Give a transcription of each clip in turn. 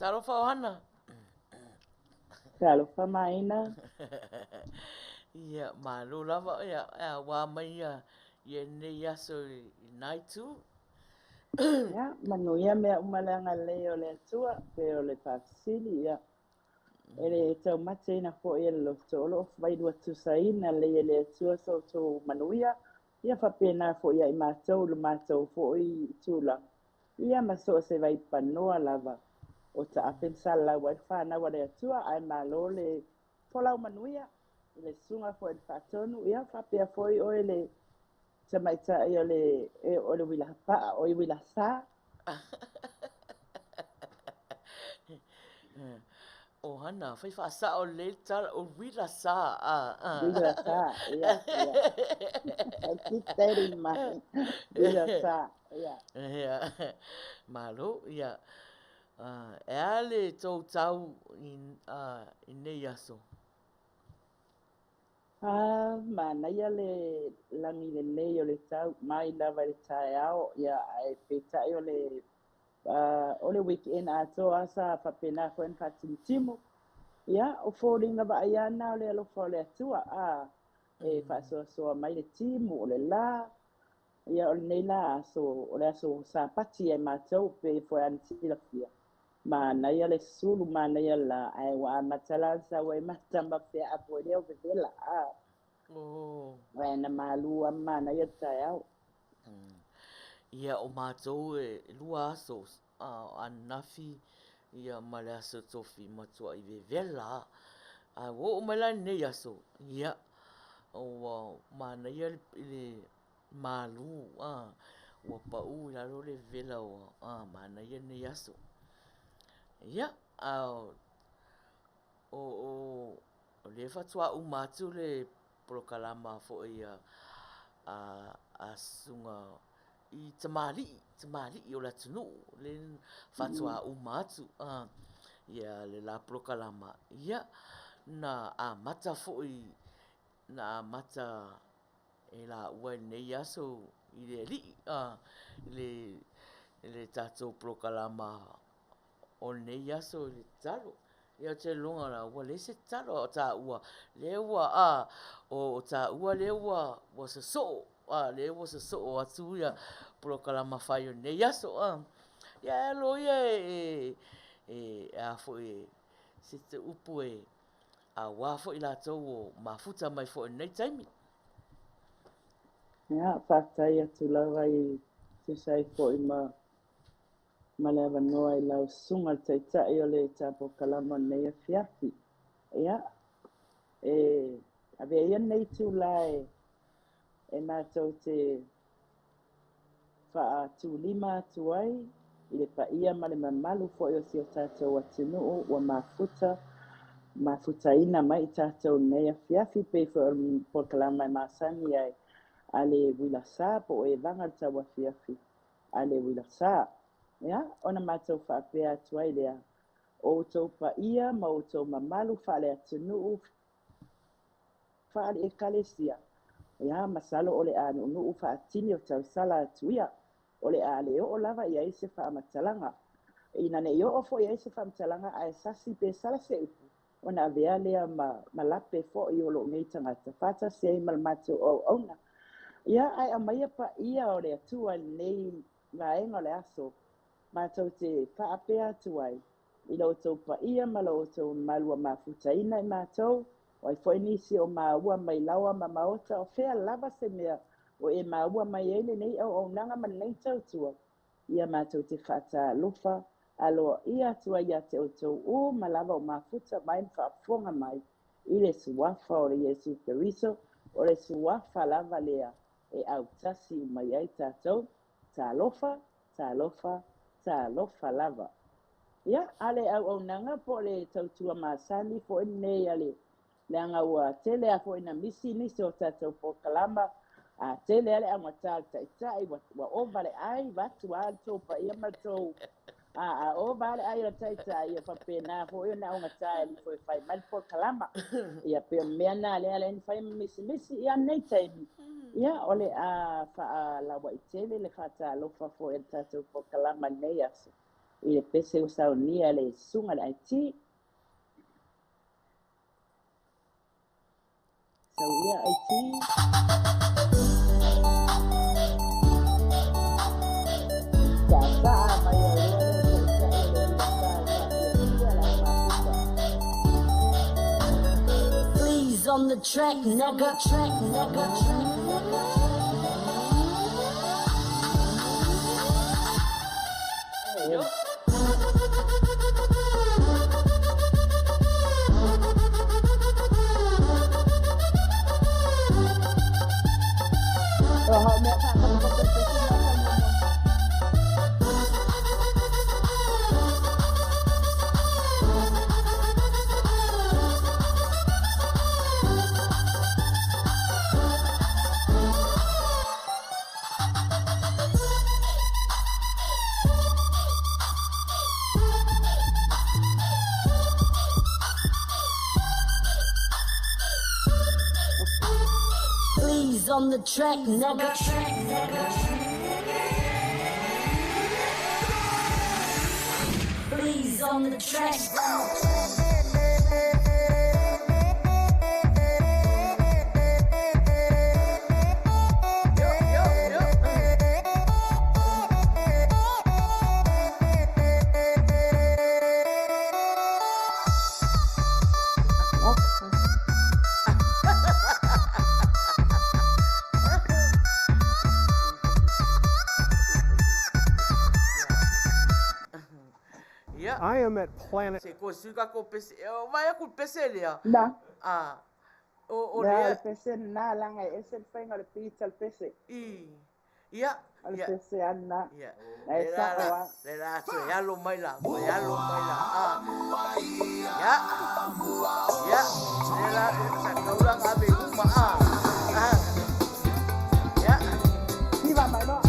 Talofa Ohana. Talofa Maina. Ia, malo lava ia, ua mai ia ia nei aso i nai tu. Ia, manuia mea uma le agalelei o le Atua, pe o le faafesili, ia. E le taumateina foi e le loto, o lo o vailua-tusaina lelei e le Atua so outou manuia, ia faapena foi ia i matou, le matou foi tulaga, ia ma so o se vaipanoa lava o taape ma salalau ai le fanau a le Atua, ae malo le folau manuia i le susuga foi i le Faatonu, ia faapea foi oe le tamaitai o le o le uila pa'a o uila sa. Ohana, fai faasa'o lelei le tala, o uila sa. Uila sa, ia, ia. I keep that in mind. Uila sa, ia. Ia, malo, ia. E a le tou tau i nei aso? Ah, manaia le lagi lelei o le tau mai lava i le taeao, ia, ae peitai o le weekend atoa sa faapena foi ona faatimutimu. Ia, o foliga vaaia ana o le alofa o le Atua, e faasoasoa mai le timu o le la. Ia, o lenei la aso, o le aso Sapati ai matou, pe foi ana silafia. Manaia le sulu, manaia la, ae ua amata la sau ai matama fea foi lea o vevela. Oh. Ae na malu a manaia le taeao. Ia, o matou e 2 aso, ananafi ia ma le aso Tofi matuai vevela. Ae ua oo mai la i lenei aso, ia, ua manaia le malu, ua pau i lalo le vevela ua manaia lenei aso. Ia, o lea faatoa uma atu le polokalama foi a susuga i tamalii o le atunuu, lea faatoa uma atu ia le la polokalama, ia, na amata foi, na amata e laua i lenei aso i le alii, le tatou polokalama o lenei aso i le tatalo. Ia, ou te lagona la ua leai se tatalo, a o taua lea ua o taua lea ua sosoo, lea ua sosoo atu ia polokalama fai o lenei aso. Ia ae alo ia e a foi se upu e aua foi latou o mafuta mai foi i lenei taimi. Ia, faafetai atu lava i tusa ai foi ma le avanoa i lau susuga le taitai o le polokalama o lenei afiafi. Ia, e avea ia lenei itula e matou te faatulima atu ai i le paia ma le mamalu foi o si o tatou atunuu ua mafuta mafutaina mai i tatou nei afiafi pei foi o le polokalama e masani ai a le uila sa po o e vaga le tauafiafi a le uila sa. Ia, ona matou faapea atu ai lea, o outou paia ma outou mamalu faale-atunuu, faale-ekalesia, ia, masalo o le a nuunuu faatini o tausala atu ia, o le a le oo lava i ai se faamatalaga. Ina ne i oo foi i ai se faamatalaga ae sasi pe sala se upu, ona avea lea ma lape foi o lou nei tagata faatasi ai ma le matou auauna. Ia, ae aumaia paia o le Atua i lenei vaega o le aso, matou te faapea atu ai i lo outou paia ma lo outou mamalu ua mafutaina i matou, o ai foi nisi o maua mai laoa ma maota, o fea lava se mea o e maua mai ai lenei auaunaga ma lenei tautua, ia matou te faatalofa aloaia atu ai ia te outou uma lava o mafuta mai ma faafofoga mai i le suafa o le Iesu Keriso, o le suafa lava lea e autasi uma i ai tatou. Talofa, talofa, talofa lava. Ia, a le auaunaga po o le tautua masani foi lenei a le leaga ua tele a foi na misi nisi o tatou polokalama, a tele a le augata o le taitai, ua ova le ai, vaeatu lava le tou paia ma le tou a ova le ai o le taitai, ia faapena foi ona augata e alu ifo e fai mai le polokalama. Ia, pei o le mea lena lea na fai ma misimisi. Ia, lenei taimi, ia, o le a faalauaitele le faatalofa foi a le tatou polokalama i lenei aso. I le pese ua saunia e le Susuga i le IT. Sauia IT. Taataa mai ai loa lea taitai o le Minisita e faafiafia le au mafuta. Please on the track, nigga. Track, nigga. Track, nigga. Yo. O mea faakotokoto le pese lena faamuamua. Please on the track, nigga. Track, nigga. Please on the track. Yo, yo, yo. Ia. I am at planet Se ko suka ko pese. O vai aku pese lea. Na. Ah. O Na, o lea le pese lena laga e ese le faiga o le pizza o le pese. I. Ia. O le Ia. pese lava lena. Ia. Na e Le la sa'o la. lava. Le la toe alo mai la. Toe alo mai la. Ah. Ia. Ia. Le la sa kaulanga ave uma ah. Ah. Ia. Siva mai loa.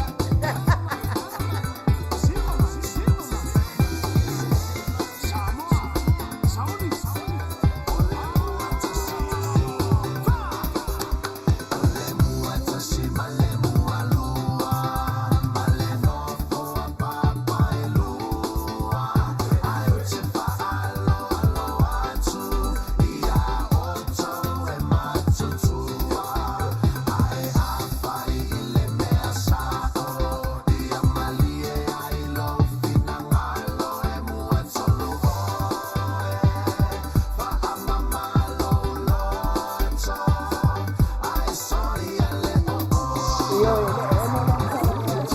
Ioe, e le o ono lava sa le pese.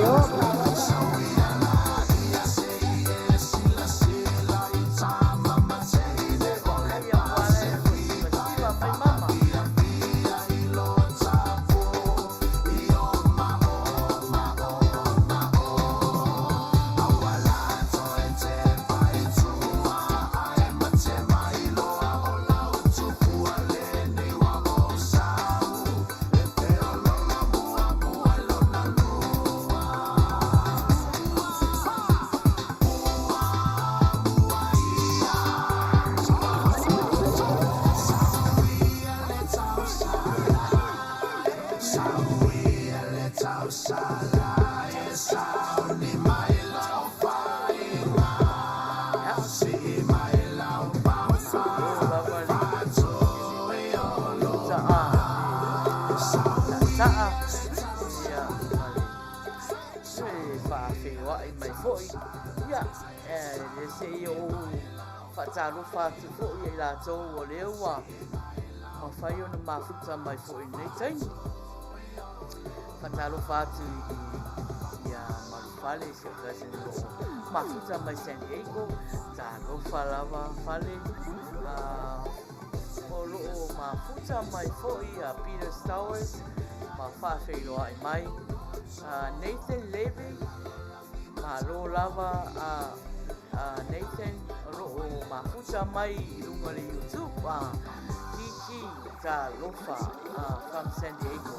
Io pa Ai a wale siva mai mama. Ia. O lava le. Sa ah. Sa ah. Ia. faafeiloai mai foi. Ia, e se i ou faatalofa atu foi ia i latou o lea ua mafai ona mafuta mai foi i lenei taimi. Faatalofa atu i ia Malufale, si au cousin o lo o mafuta mai San Diego. Talofa lava Fale. O lo o mafuta mai foi ia Peter Stowers ma faafeiloai mai. Nathan Levy, malo lava a Nathan o lo o mafuta mai i luga o le YouTube. Gigi talofa from San Diego.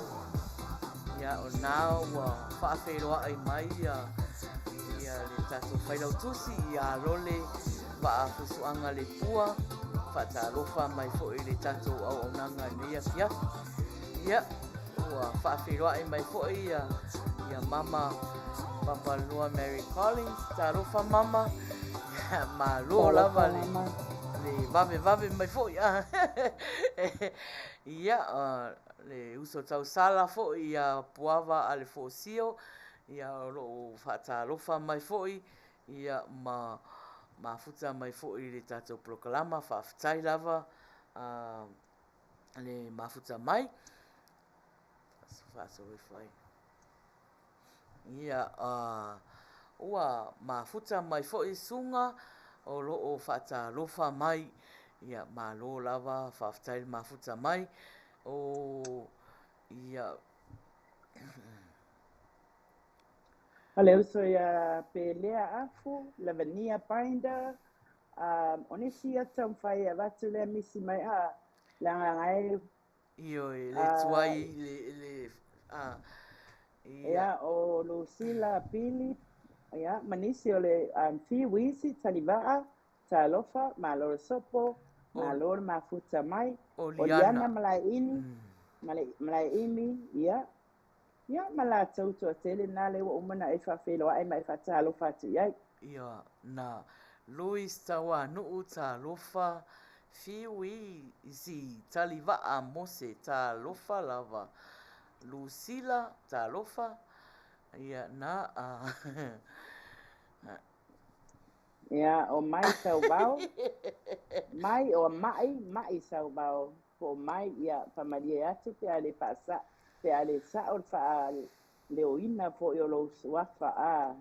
Ia o na ua faafeiloai mai ia le tatou failautusi ia Lole Vaafusuaga Lepua, faatalofa mai foi i le tatou auaunaga i lenei afiafi. Ia, ua faafeiloai mai foi ia, ia Mama Papalua Mary Collins. Talofa Mama, malo lava le, le vavevave mai foi. Ia, le uso tausala foi ia Puava Alefosio, ia o lo o faatalofa mai foi Ia, ma mafuta mai foi i le tatou polokalama, faafetai lava le mafuta mai. Ia, ua mafuta mai foi Suga o lo o faatalofa mai. Ia, malo lava, faafetai le mafuta mai. O, ia. O le uso ia Pelea Afu, Lavania Binder, o nisi ia taumafai e avatu lea misi mai a leaga e Ioe, le tuai le, le, a, ia. Ia, o Lucilla Pili, ia, ma nisi o le Fiu Isi, Talivaa, Talofa, malo le sopo, malo le mafuta mai, O o Liana Liana. Malaeimi, Malaeimi, ia, Ia, ma latou toatele na lea ua uma ona e faafeiloai ma e faatalofa atu i ai. Ia, na Louis Tauanu'u talofa, Fiu Isi Talivaa Mose talofa lava, Lucilla talofa, ia, na a. Ia, o Mai Sauvao, Mai o Ma'i, Ma'i Sauvao, po o Mai, ia, faamalie atu pe a le faasa, pe a le sa'o le faaleoina foi o lou suafa, a.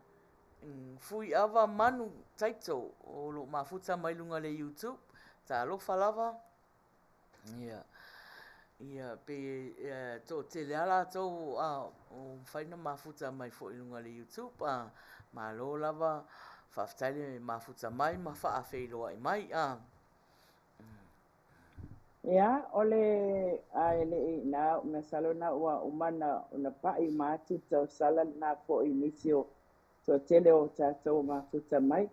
Fuiava Manu Taito o lo o mafuta mai luga le YouTube, talofa lava. Ia, ia pei e toatele lava latou a o mafai ona mafuta mai foi i luga o le YouTube, a malo lava, faafetai le mafuta mai ma faafeiloai mai a. Ia, o le a e le i na masalo na ua uma na ona pa'i uma atu tausala lena foi i nisi o toatele o tatou mafuta mai.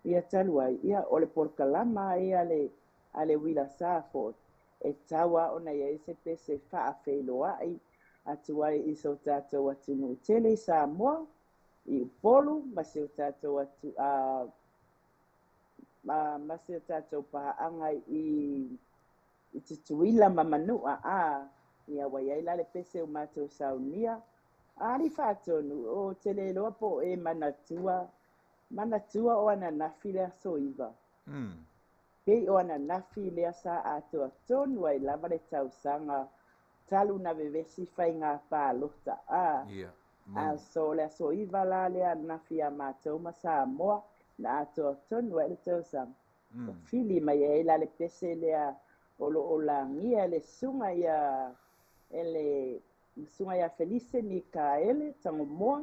Ia talu ai, ia o le polokalama ia le a le uila sa foi, e tau lava ona i ai se pese faafeiloai atu ai i so tatou atunuu tele i Samoa, i Upolu ma si o tatou atu, a, ma si o tatou paaga i i Tutuila ma Manua, a, ia ua i ai la le pese ua matou saunia. A alii faatonu, ou te le iloa po o e manatua, manatua o ananafi le aso 9. Pei o ananafi lea sa atoa tonu ai lava le tausaga talu na vevesi faiga palota. A, Ia, a moni. so o le aso 9 la lea ananafi ia matou ma Samoa na atoa tonu ai le tausaga. Ua fili mai ai la le pese lea o lo o lagia e le susuga ia e le susuga ia Felise Mikaele Tagomoa.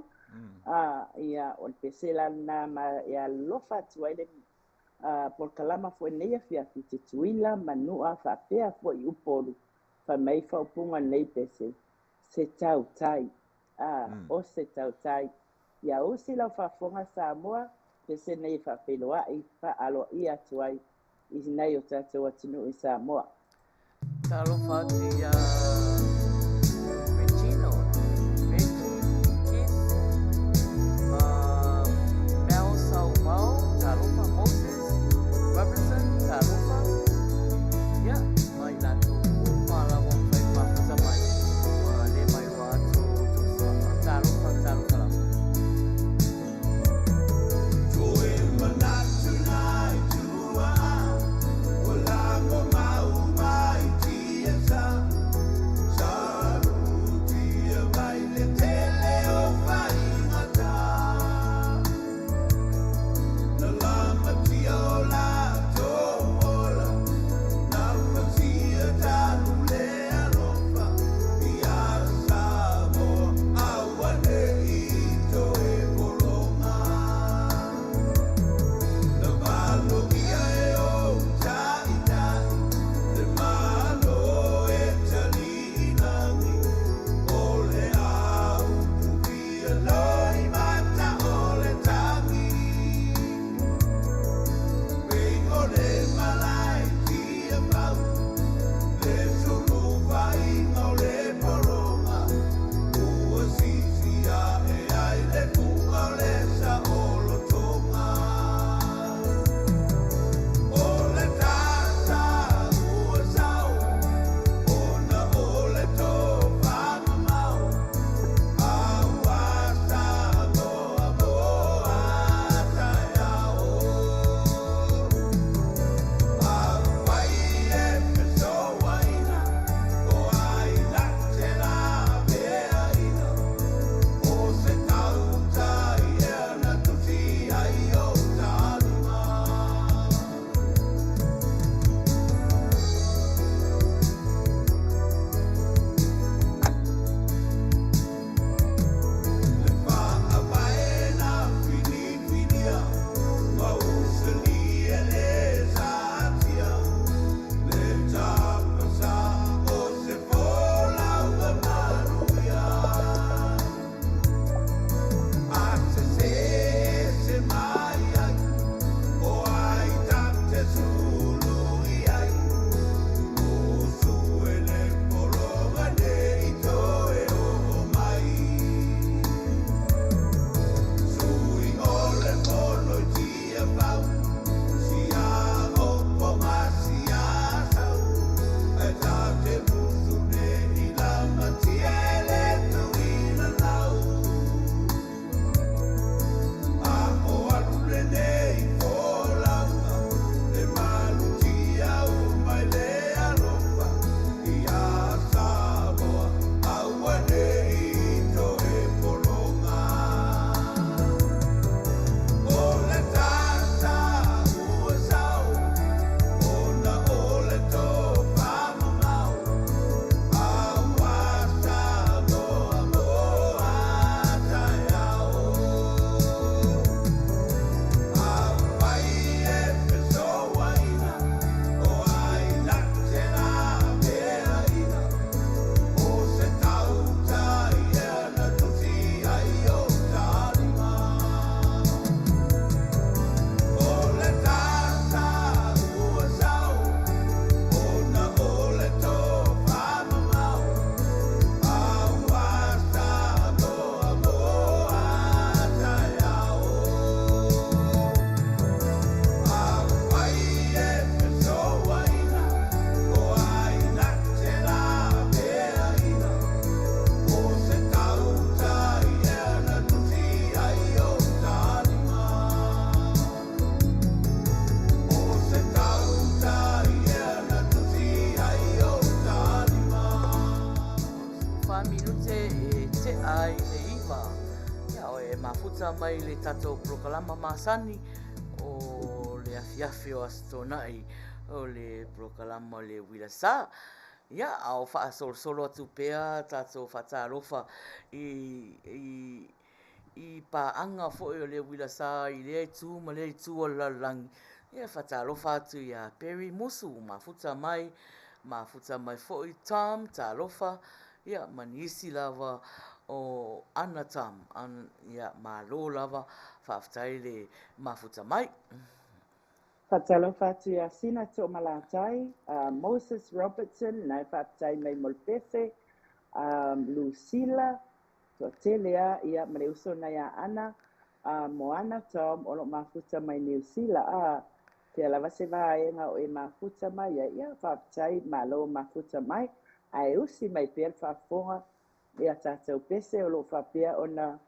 A, ia, o le pese la lena ma e alofa atu ai le polokalama foi nei afiafi i Tutuila, Manua faapea foi i Upolu. Fai mai faaupuga nei pese, se tautai, a, o se tautai. Ia usi lau faafofoga Samoa, pese nei e faafeiloai, faaaloaia atu ai i nai o tatou atunuu i Samoa. Talofa atu ia Regino, Reggie, Keith, Mel Sauvao, talofa Moses, Robertson, talofa. Ia, ma i latou uma lava o mafai ona mafuta mai, ua le mailoa atu o outou suafa. Talofa, talofa lava. ai le 9. Ia, o e mafuta mai le tatou polokalama masani o le afiafi o Aso Toonai o le polokalama o le Uila Sa. Ia, a o faasolosolo atu pea tatou faatalofa i, i, i paaga foi o le uila sa i lea itu ma lea itu o le lalolagi. Ia, faatalofa atu iā Perry Musu, mafuta mai, mafuta mai foi Tom, talofa, ia, ma nisi lava o Ana Tom, an, ia, malo lava, faafetai le mafuta mai. Faatalofa atu iā Sina Toomalatai, Moses Robertson, na e faafetai mai mo le pese, Lucilla, toatele a, ia, ma le uso na iā Ana, Moana Tom, o lo o mafuta mai Niu Sila, a, fea lava se vaega o e mafuta mai ai, ia, faafetai, malo mafuta mai, ae usi mai pea le faafofoga i a tatou pese o lo o faapea ona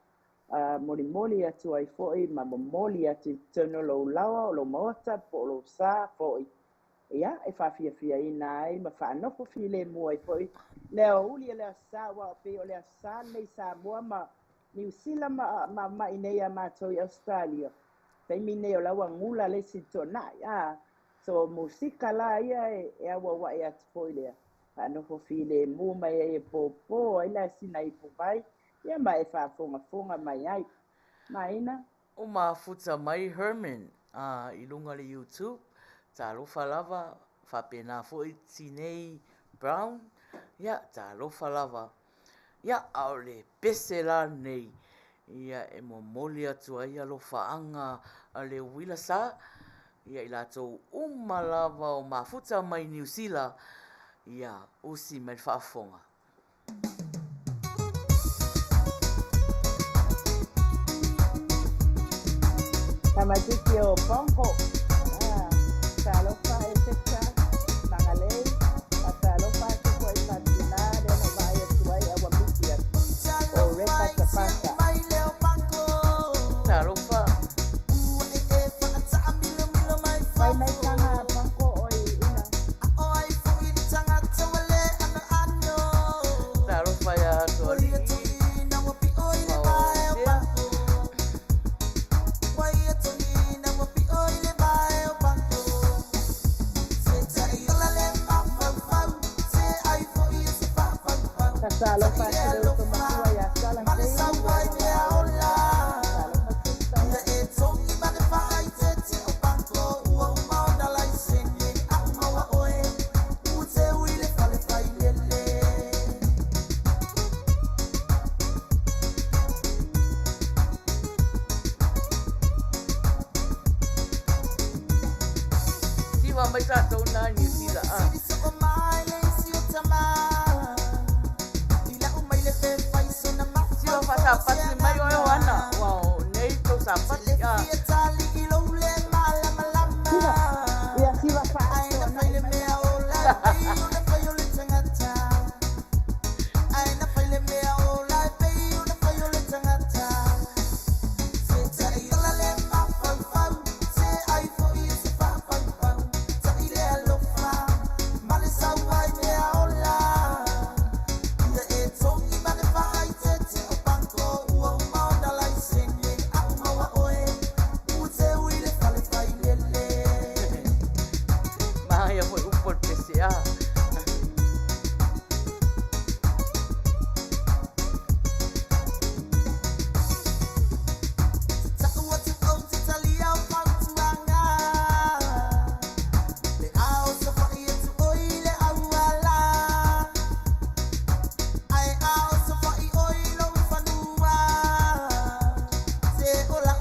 molimoli atu ai foi ma momoli atu i totonu o lou laoa, o lou maota, po o lou sa foi. Ia, e faafiafiaina ai ma faanofo filemu ai foi le aoauli o le Aso Sa, aua pei o le Aso Sa lenei Samoa ma Niu Sila ma ma i inei iā matou i Ausetalia. Taimi nei o la ua gula le isi toanai. A, so musika la ia e auauai atu foi lea. Faanofo filemu mai ai e pōpō ai la sina ipu vai, ia ma e faafogafoga mai ai. Maina. O mafuta mai Herman a i luga le YouTube, talofa lava, faapena foi Tinei Brown, ia talofa lava. Ia, a o le pese la nei, ia e momoli atu ai alofaaga a le uila sa, ia i latou uma lava o mafuta mai Niu Sila, ia usi mai le faafofoga. Tamaititi o Pongo. Ah, talofa e Seta, Magalei, faatalofa atu foi Fatina, lea na vaai atu ai a ua misi atu. O Reka Tapasa. Talofa. Fai mai taga Pongo oi ina. Talofa iā Tualii. Maotea. Faatalofa atu le uso matua iā Sala Seini, talofa Sista. Siva mai tatou na Niu Sila a. Siva faasapati mai oe o Ana, ua o nei tou sapati a. Siva, ia siva faatoanai mai. Manaia foi upu o le pese a.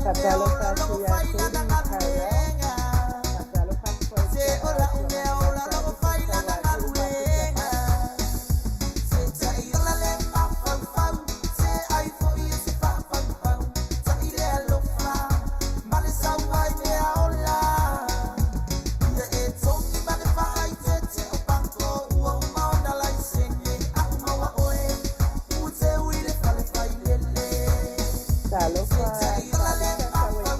Faatalofa atu iā Katie Tyrell. Faatalofa atu foi Suamatia Salisa Saualu mafuta mai. Talofa Salisa Saualu.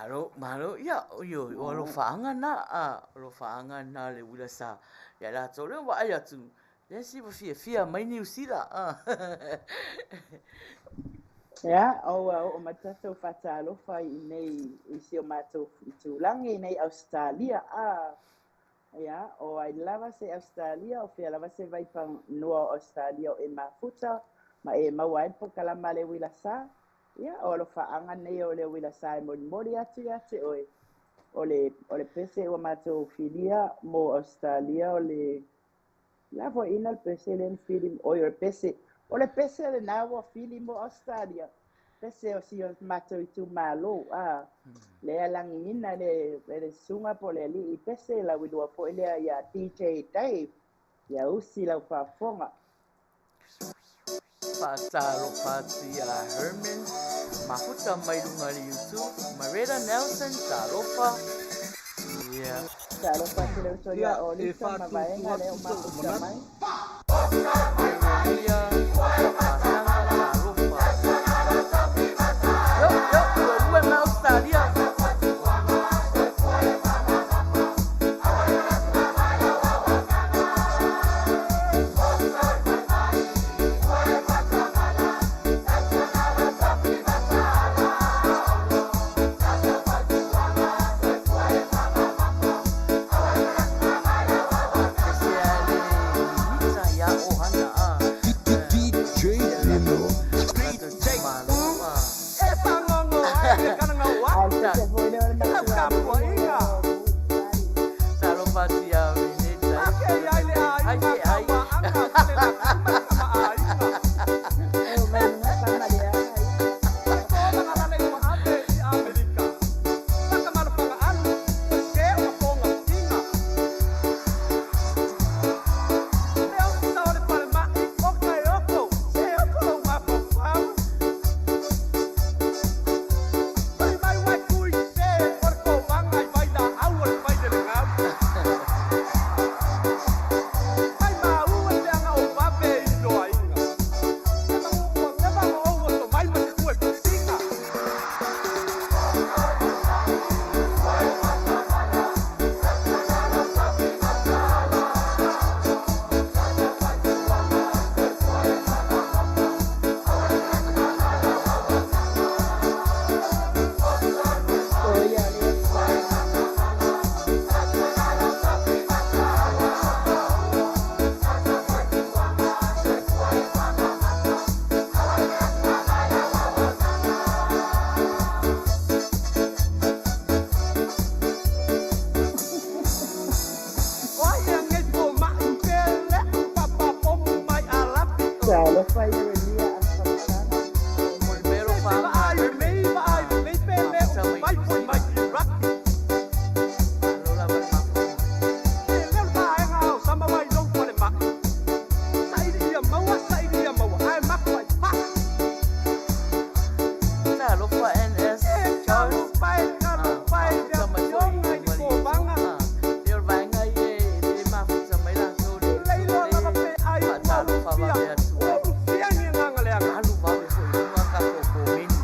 Malo, malo, ia, ioe, o alofaaga na, a, o alofaaga na le uila sa, ia latou lea ua vaai atu, lea siva fiafia mai Niu Sila, a. Ia, ua oo mai tatou faatalofa i inei i si o matou itulagi i inei Ausetalia, a. Ia, o ai lava se Ausetalia, o fea lava se vaifanua o Ausetalia o e mafuta ma e maua ai le polokalama a le Uila Sa. Ia, o alofaaga nei o le Uila Sa e molimoli atu ia te oe. O le, o le pese ua matou filia mo Ausetalia o le la foaiina le pese lea na fili, oi o le pese, o le pese lenā ua fili mo Ausetalia, pese o si o matou itumalo, a, lea e lagiina e le, e le susuga po o le alii pese lauilua foi lea ia DJ Dave, ia usi lau faafofoga. Faatalofa atu ia Herman Mafuta mai luga i le YouTube, Mareta Nelson, talofa. Yeah. Talofa atu le uso ia Ia, e Olisa ma faatutu vaega lea atu o sou mafuta manatu. mai. Ieremia Faasaga, talofa. Yo, yo, luelue mai Australia. Pese a le mita ia ohana a. DJ Lino. Tatou itumalo a. A o le pese foi lea o le matua alii o Bruce Mali. Talofa atu ia Rene Dave. Hai se ai. E o mai luga pa ma le aga ia. O ia o le Ausetalia. Talofa Ieremia Alfamataga. Molimelo faaga Herman. Mafuta mai Niu Sila. Malo lava le mafuta mai. Talofa NS Charles. Mafuta mai foi i luga i le YouTube. Lea o le vaega ia e le mafuta mai latou i le YouTube lea e faatalofa vave atu ai. Alu vave foi i luga tatou komeni.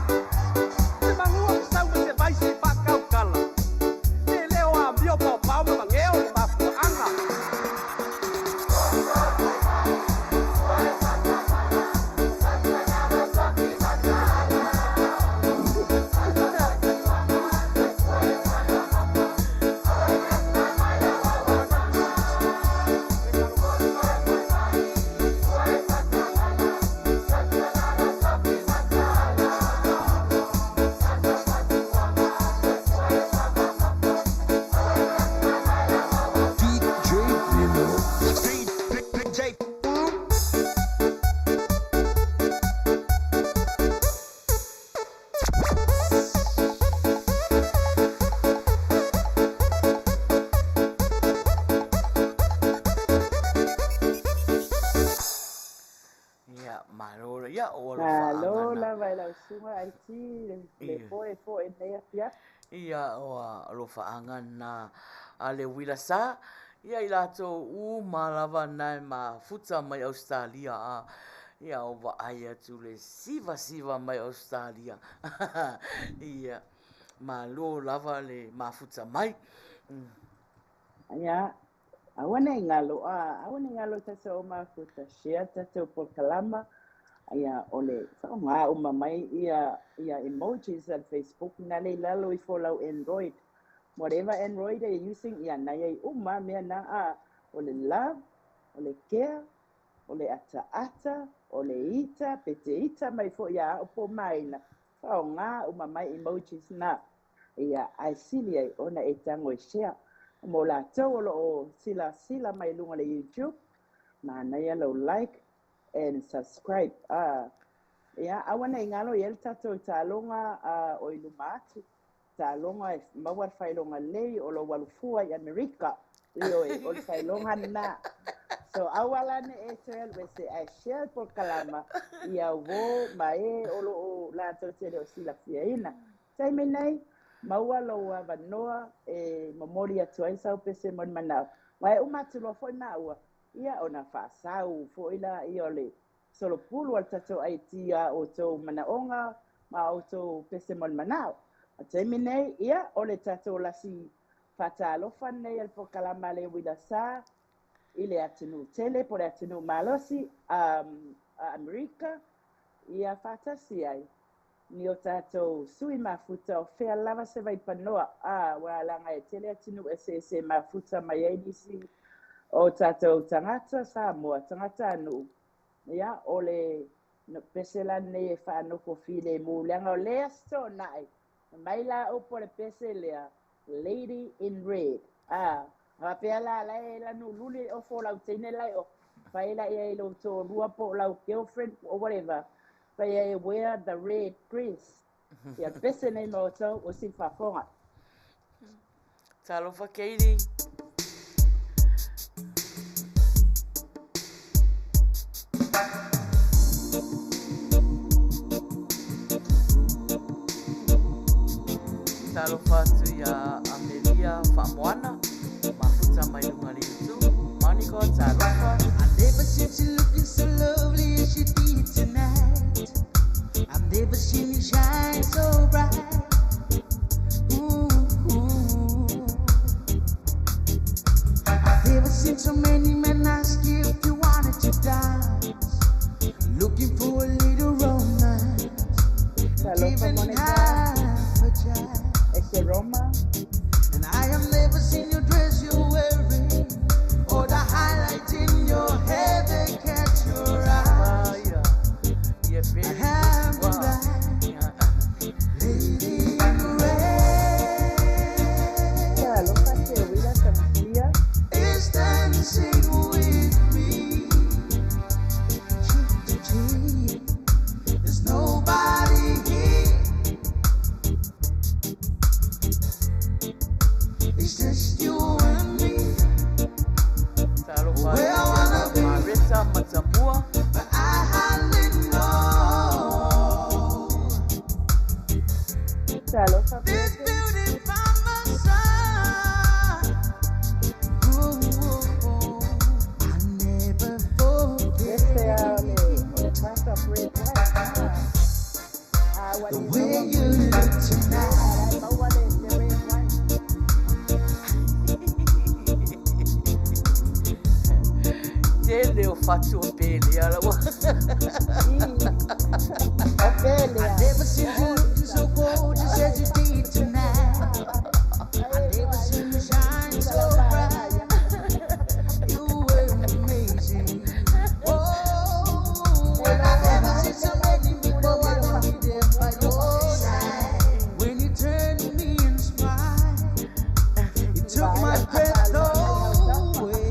DJ Lino. Ia, malo la, ia, o alofaaga Malo na. lava i lau susuga IT le Ia. foe foe nei afiafi. Ia, o alofaaga na a le uila sa, ia i latou uma lava na e mafuta mai Ausetalia a. Ia, o vaai atu le sivasiva mai Ausetalia. Ia. Malo lava le mafuta mai. Ia, aua ne i galo, aua ne i galo tatou mafuta, share tatou polokalama, ia, o le faaaoga uma mai ia ia emojis a le Facebook na le i lalo ifo o lau Android. Whatever Android you're using, ia na i ai uma lava mea na, a, o le love, o le care, o le ataata, o le ita, pe te ita mai foi ia au po o Maina, faaaoga uma mai emojis na. Ia, ae sili ai ona e tago e share. Mo latou o lo o silasila mai i luga o le YouTube, manaia lou like and subscribe. Ia, aua ne i galo i ai le tatou taaloga o i luma atu. Taaloga e maua le faailoga lelei o lou alufua i Amerika. Ioe, o le faailoga lena. So, aua la ne i e toe alu ese, ae share le polokalama ia uō ma e o lo o latou te le o silafiaina. Taimi nei, maua lou avanoa e momoli atu ai sau pese mo ni manao. Aua e uma atu loa foi maua, ia ona faasau foi laia o le solopulu a le tatou IT i a outou manaoga ma a outou pese mo ni manao. A taimi nei, ia, o le tatou lasi faatalofa lenei a le polokalama a le Uila Sa i le atunuu tele po o le atunuu malosi a Amerika, ia faatasi ai ni o tatou sui mafuta o fea lava se vaipanoa, a, ua leaga e tele atunuu eseese e mafuta mai ai nisi o tatou tagata Samoa, tagatanuu, ia, o le pese la lenei e faanofo filemu, leaga o le Aso Toonai, mai la upu o le pese lea, Lady in Red, a, faapea la, la e lanu luli le ofo o lau teine la i o, fai la i ai lou toalua po o lau girlfriend or whatever, fai ai wear the red dress. Ia pese nei ma outou o sili faafofoga. Talofa Katie. Talofa atu iā Amelia Faamoana, mafuta mai luga i le YouTube. Monica, talofa. I never seen you looking so lovely as you did tonight. I've never seen you shine so bright. Ooh, ooh. I've never seen so many men ask you if you wanted to dance. Looking for a little romance. Talofa Giving Monica, half a chance. Ese Roma. And I have never seen your dress you're wearing, or the highlight in your hair that catch your eye. Ia, ia I Pele have been Ua. blind, Ia. lady in red Talofa Teuila Tamasia. is dancing with me. Cheek to cheek, there's nobody here. It's just you and me. Talofa Where I atu iā wanna be, Mareta Matamua. but I hardly know. Talofa This Pese. beauty by my side. Ooh, ooh, I never Pese a o le, o le forget glass of red wine. Ah, ah, ua the le way maua you look tonight. ah, la e maua le, le red wine. Tele o fatu o Pele ala ua. I, o Pele I a. never seen you looking so gorgeous as you did tonight. I never seen you shine so bright. You were amazing. Oh, and I never seen so many people wanna be there by your side. When you turned to me and smiled, you took my breath away.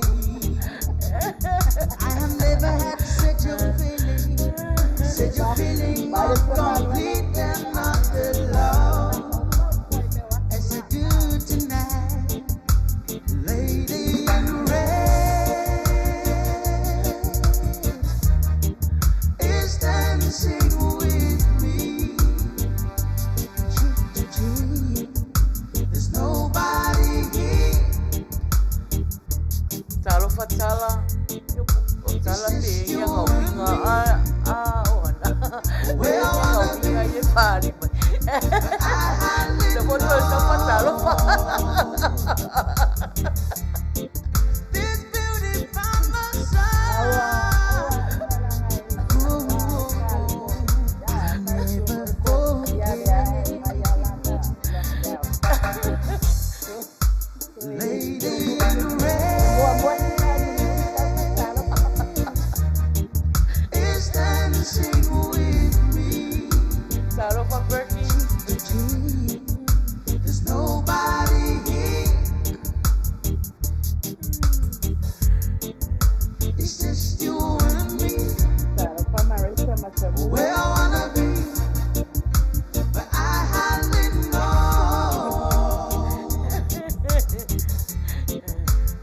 I have never had such a feeling, such a feeling of complete and utter love as I do tonight. Lady in red is dancing with me. Cheek to cheek, there's nobody here. Talofa tala. O It's tala just pe ia you ngau and inga me. a a o ana. Where I Ia ngau wanna inga be, i e pāri mai. but I hardly La Mo toe tau faatalofa. This beauty by my side. Ooh, I never forget. Lady in red is dancing with me. Talofa Berkey. The dream, there's nobody here. It's just you and me. Where I wanna be, but I hardly know.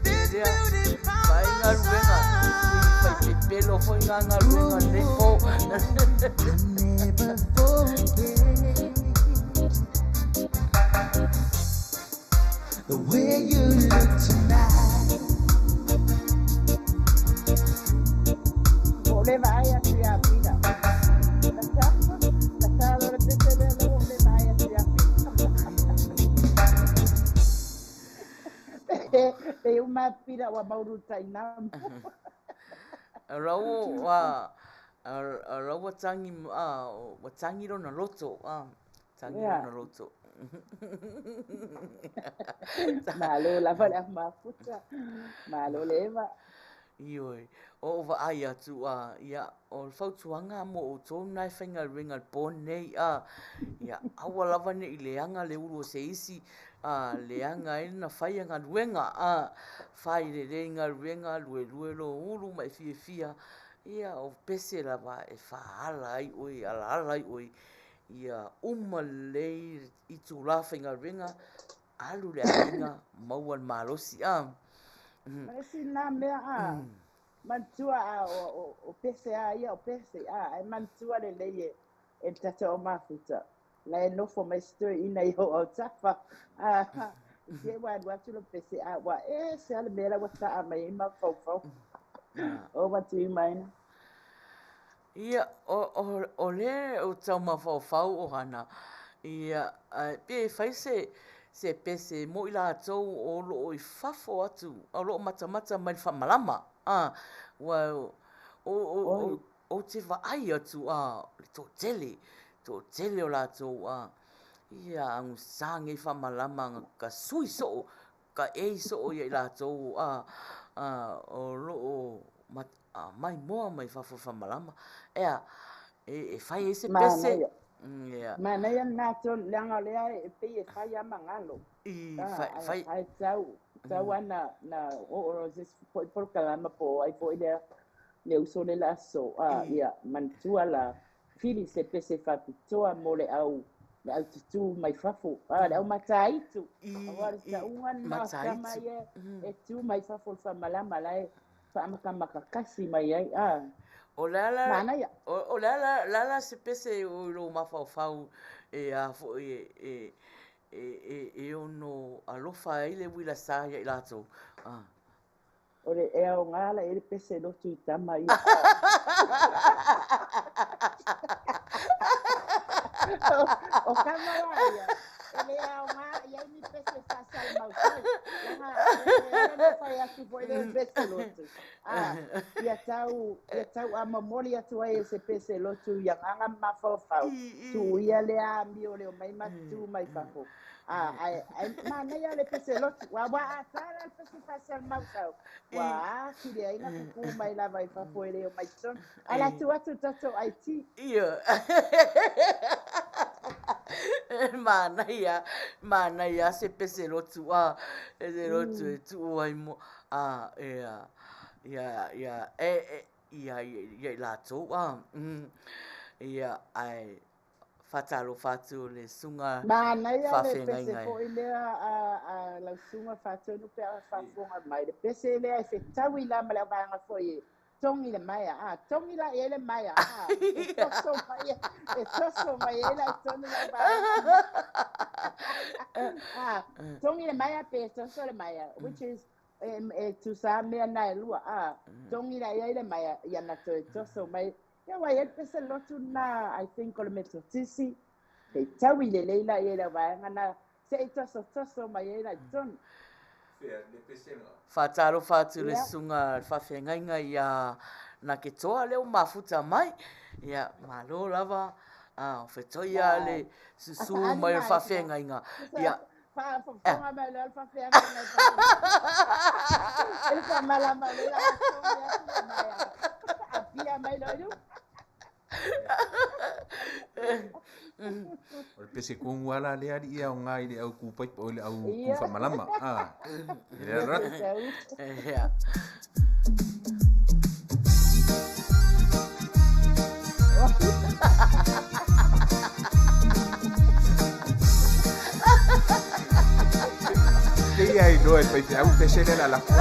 This Ia, beauty by fai my galuega. side. Faipepelo foi ga galuega lenei po. I never forget the way you look tonight. O le vaai atu ia Pita. Na sa le pese lea le o le vaai atu ia Pita. Pe uma Pita ua mauru tainamu. Rau a rau ua tagi ua tagi lona loto tagi Ia. lona loto. Malo lava le mafuta. Malo le eva. Ioe, o ou vaai atu ia, o le fautuaga mo outou lena e faigaluega i le po lenei ia aua lava ne i leaga le ulu o se isi leaga ai lona faia galuega fai lelei galuega, luelue lou ulu ma e fiafia, ia o pese lava e faaala ai oe, e alaala ai oe, ia uma lelei itulā faigaluega, alu i le aiga, maua le malosi. Ma isi na mea a manatua a o pese a ia o pese a ai manatua lelei e e le tatou au mafuta. La e nofo mai se toeaina i ou autafa. A i te i ua alu atu lo pese a ua ese lava le mea la ua taa mai ai mafaufau. O matuimaina. Ia, o lea ou te tau mafaufau Ohana, ia, pe fai se pese mo i latou o loo i fafo atu, o loo matamata mai i le faamalama, ua ou te vaai atu le toatele, toatele o latou ia agusa nei faamalama ka sui soo, ka ei soo ia i latou o loo maimoa mai fafo i le faamalama. Ea, e fai ai se pese. Manaia. Ia. Manaia lena tonu, leaga o lea e pei e fai lava magalo. I, fai, fai. Ae tau, tau lava na oo loa i se isi foi polokalama po o ai foi lea le uso lea o le aso. Ia, manatua la, fili se pese faapitoa mo le au le au tutū mai fafo, le au mataitu. Aua o le tauga lena o tama Mataitu. ia e tu mai fafo o le faamalama la e faamakamaka kasi mai ai. O le a la, Manaia. o le a la, le a la se pese o i lou mafaufau e a foi e ono alofa ai le uila sa ia i latou. O le e aoga la i ai le pese lotu i tama ia. O tama la ia, e le aoga i ai ni pese faasalamausau. Leaga e ala ona fai atu foi lea pese lotu. Ia tau, ia tau a momoli atu ai e se pese lotu i agaga ma mafaufau. Tuuia lea amio le omai ma tu mai fafo. Ae, ae manaia le pese lotu. Ua a tala le pese faasalamausau. Ua atili ai na kuku mai lava i fafo e le omai totonu. Ae la tuu atu tatou IT. Ia. Manaia, manaia se pese lotu e lotu e tuu ai mo ia ia ia e e ia ia i latou ia ae faatalofa atu le susuga Manaia le pese faafeagaiga. foi lea a lau susuga Faatonu pe a faafofoga mai. Le pese lea e fetaui la ma le auvaega foi e togi le maea. Togi la i ai le maea. E toso mai, e toso mai ai la i tonu le auvaega. Togi le maea pe toso le maea, which is e tusa mea na e lua. Togi la i ai le maea, ia na toe toso mai. Ia ua i ai le pese lotu na, I think o le Metotisi, fetaui lelei la i ai le auvaega na. Se i tosotoso mai ai la i totonu. Faatalofa atu i le susuga i le faafeagaiga ia Naketoa lea ua mafuta mai. Ia, malo lava o fetoia le susu mai o le faafeagaiga. Ia. Faafofoga mai loa le faafeagaiga i le faamalama o lea o le a togi atu le maea. Apia mai loa i luga. O le pese kogu lava la lea alii e aoga i le au ku paipa, o le au ku faamalama. Ah, i le alo atu. Ia. Te ia iloa e faifeau pese lea o le a lafo.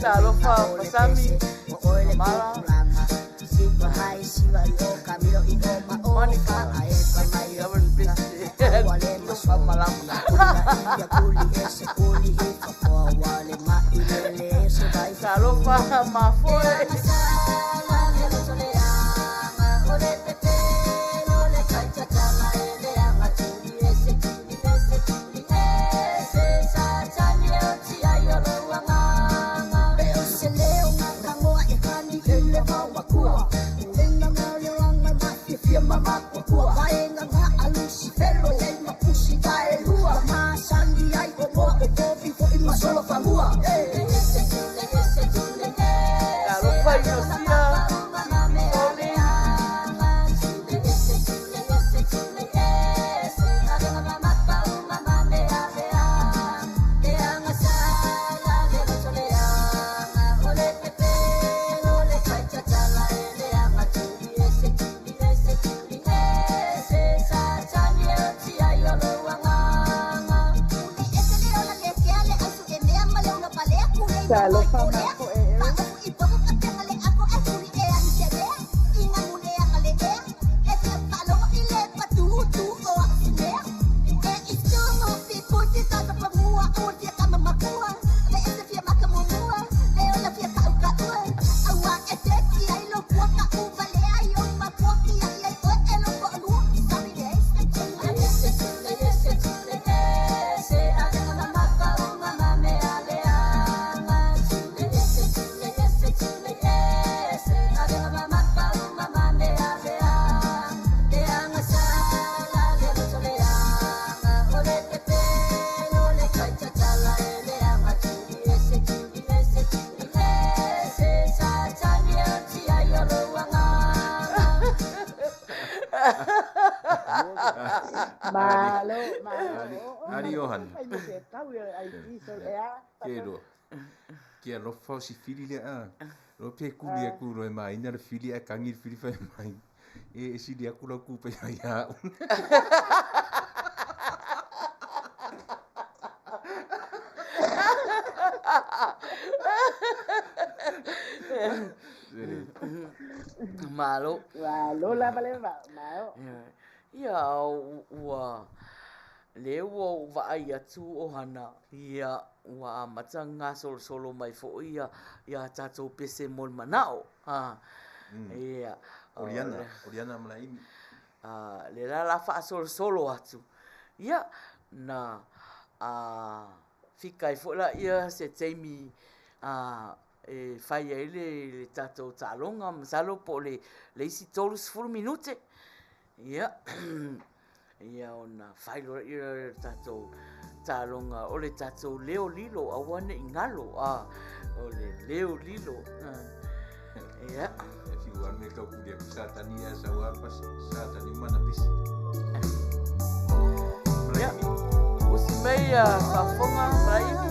Talofa Masami, Mala, Monica, Talofa Mafoe. Talofa Inosia, Tony. Talofa mafoe Eric. Malo, malo. Ali Johan. Fai mo se tau e ai ti sol e a. Ke loa. Ke alofa o si fili lea a. Loa pe kuli aku loa e maina le fili ae kagi le fili fai mai. E e sili aku lau kupa ia ia a'u. Malo. Malo lava le va, malo. Ia ua lea ua ou vaai atu ʻohana, ia ua amata gasolosolo mai foi ia ia tatou pese mo le manaʻo. Ha. Ia. Oliana, Oliana Malaini. Lea la o le a faasolosolo atu, ia, na fika ai foi lea se taimi e fai ai le tatou taaloga, masalo po o le isi 30 minute, ia, ia ona fai loa lea o le tatou taaloga o le tatou leo lilo, aua ne i galo, o le leo lilo. Ia. E fiu lava le mea e tau pule atu Satani ae sau lava Satani ma ana pese. Ia, usi mai a faafofoga Malaini.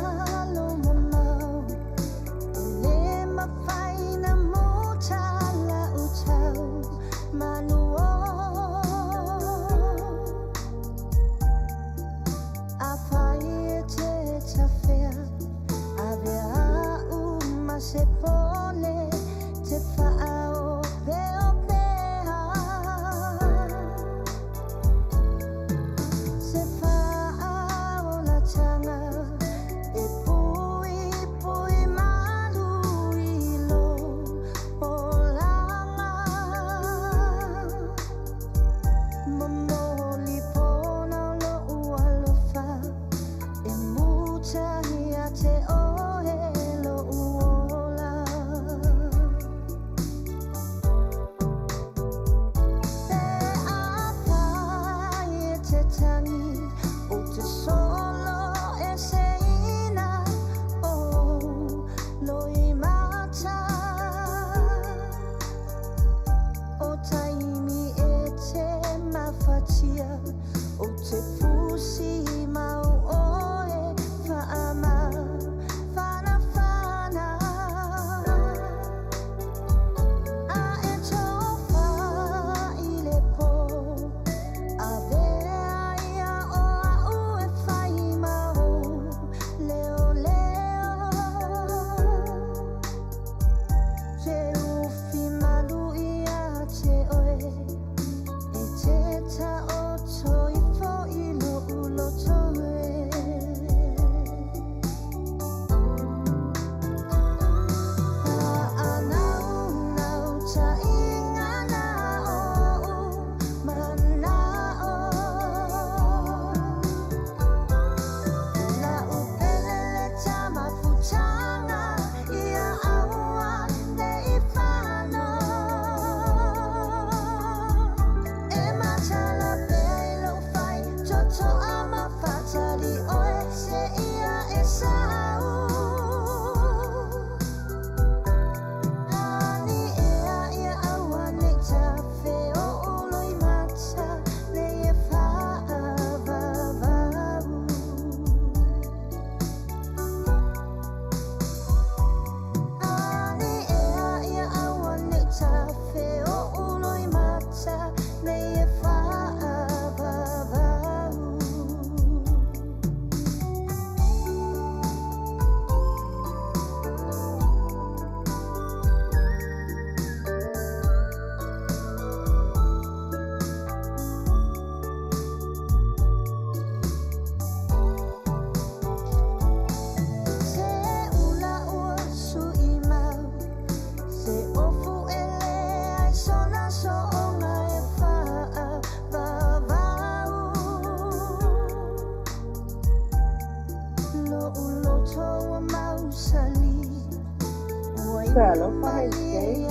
Talofa e Jay.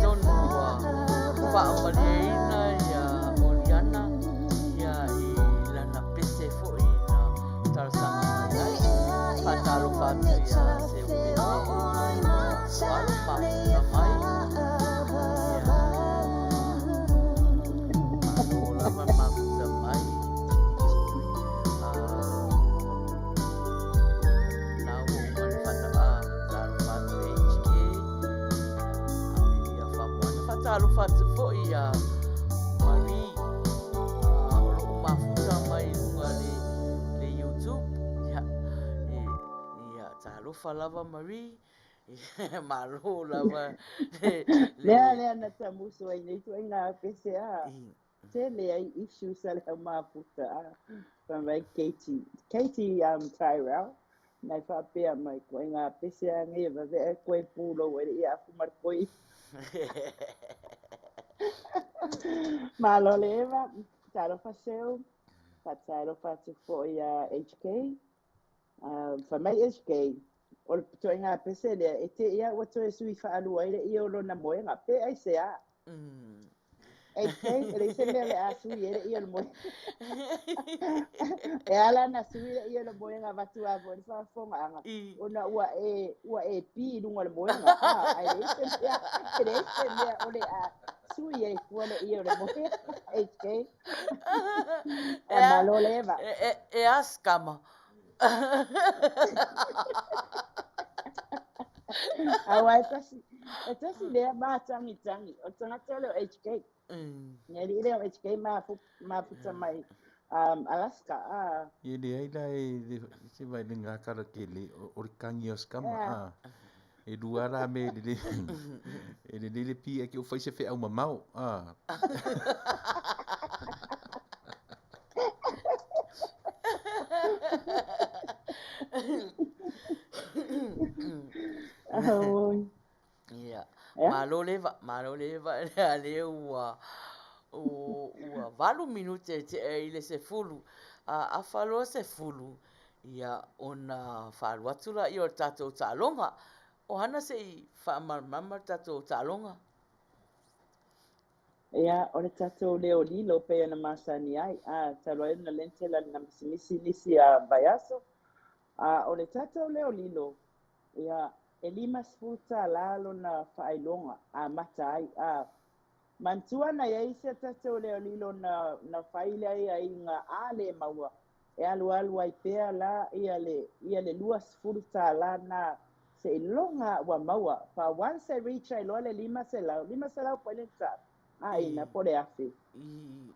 Tonu ua faamalieina ia Oliana ia i lana pese foi na talosaga mai ai. Faatalofa atu ia Seupele ma alo mafuta mai. Ia malo lava mafuta mai. Na ua uma ona faatalofa atu e HK, Amelia Famoana. Faatalofa atu foi ia Marie, o loo mafuta mai i luga le YouTube. Ia, ia talofa lava Marie, malo lava le... Lea lea na tamusu ai nei ituaiga pese a. Tele ai issues a le au mafuta a. Fai mai Katie, Katie um, Tyrell, na e faapea mai, ituaiga pese a nei e vave ae koe pulou ai le ia afu ma le koi. Malo le Eva, talofa Seu, faatalofa atu foi ia HK. Fai mai HK, o le ituaiga pese lea, e te i a ua toe sui faalua ai le ie o lona moega, pe aisea? HK, e leai se mea o le a sui ai le ie o le moega. E ala ona sui le ie o le moega avatu lava foi le faafofogaaga, ona ua e, ua e pī i luga o le moega, a, ae leai se mea, e leai se mea o le a sui ai fua le ie o le moega, HK. E malo le Eva. E a scammer. Aua e tasi, e tasi lea mātagitagi, o le tagata lea o HK. Le alii lea o HK mafuta mai Alaska. A. E leai la e se vai le gakala tele o le tagi o scammer. A. E lua la mea e lelei e lelei le pī ae ke ua fai se feau mamao. A. Ia, malo le va, malo le va, lea lea ua, ua 8 minute e tea i le 10, a afa loa 10, ia, ona faalu atu laia o le tatou taaloga. O Hana se i faamalamalama le tatou taaloga. Ia, o le tatou leo lilo pei ona masani ai, a, talu ai ona lente la na misimisi nisi a vaiaso. A o le tatou leo lilo, ia, e 50 tālā lona faailoga, amata ai, a, manatua na i ai se tatou leo lilo na, na fai le aiaiga a le maua, e alualu ai pea la ia le, ia le 20 tālā na seiloga ua maua. But once e reach ai loa le 500, 500 po o le tau, aiga po o le 1000. I,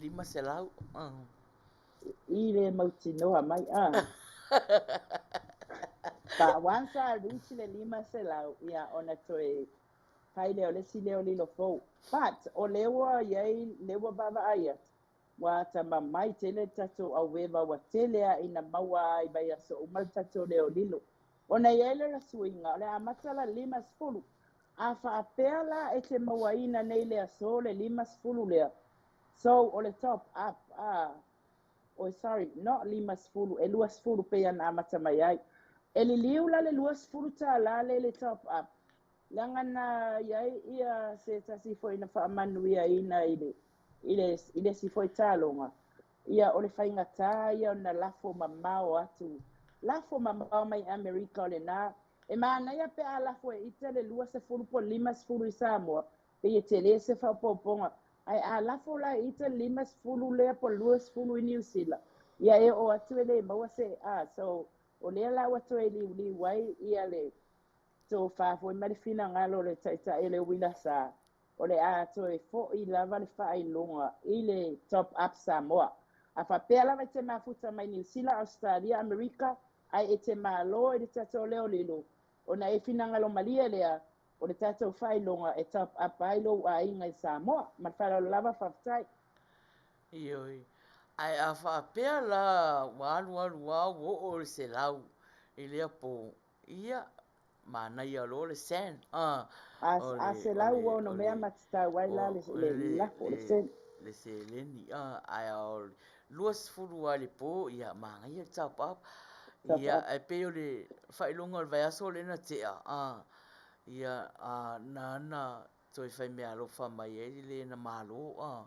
500, I le mautinoa mai, a. But once a reach le 500, ia ona toe Fai lea o le isi leo lilo fou. But o lea ua i ai, lea ua vaavaai atu, ua atamamai tele le tatou aueva ua tele lava ina maua lava i vaiaso uma le tatou leo lilo. Ona i ai lea o le suiga, o le a amata la i le 50. A faapea la e te mauaina nei le aso le 50 lea, so o le top up a, oi sorry, not 50, e 20 pei ona amata mai ai. E liliu la le $20 lea i le top up, Leaga na i ai ia se tasi foi na faamanuiaina i le, i le, i le isi foi taaloga, ia o le faigata ia ona lafo mamao atu, lafo mamao mai Amerika o lena. E manaia pe a lafo e ita le 20 po o le 50 i Samoa, pei e tele se faaopoopoga. Ae a lafo la e ita le 50 lea po o le 20 i Niu Sila, ia e oo atu e le maua se, a, so o lea la ua toe liuliu ai ia le tofa foi ma le finagalo o le Taitai o le Uila Sa, o le a toe foi lava le faailoga i le Top Up Samoa. A faapea lava e te mafuta mai Niu Sila, Ausetalia, Amerika, ae e te malo i le tatou leo lilo, ona e finagalo malie lea, o le tatou faailoga e top up ai lou aiga i Samoa. Ma le faaaloalo lava, faafetai. Ioe. Ae a faapea la ua alualu lava ua oo i le 100 i lea po, Ia, manaia loa le sand, a, o le, a 160 ma tatau ai la le, le lafo o le sand. Le seleni, a, ae o le 20 lava i le po, ia, manaia le top up. Ia, ae pei o le faailoga o le vaiaso lea na tea, a, ia, a, na ana toe fai meaalofa mai ai le na malo, a.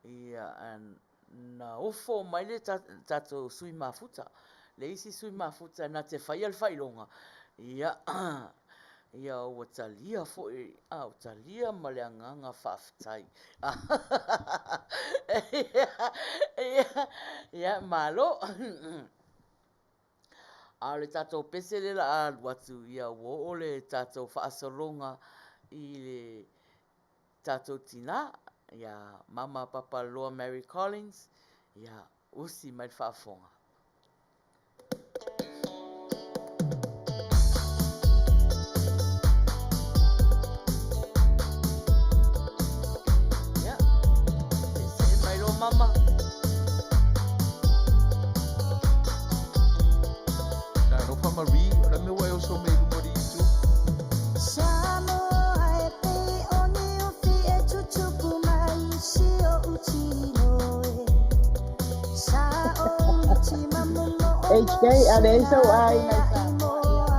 Ia, na ofo mai le tatou sui mafuta, le isi sui mafuta na te faia le faailoga, ia, ia ua talia foi, a, ua talia ma le agaga faafetai. Ia, ia, malo. A o le tatou pese lea o le a alu atu, ia ua oo le tatou faasologa i le tatou tinā, ia Mama Papaloloa Mary Collins, ia usi mai le faafofoga. Ia, se'ese'e mai loa Mama. Talofa Marie, o le a le mea ua e oso mai ai i luma o le YouTube? HK, a leai sou aiga i Samoa, ia.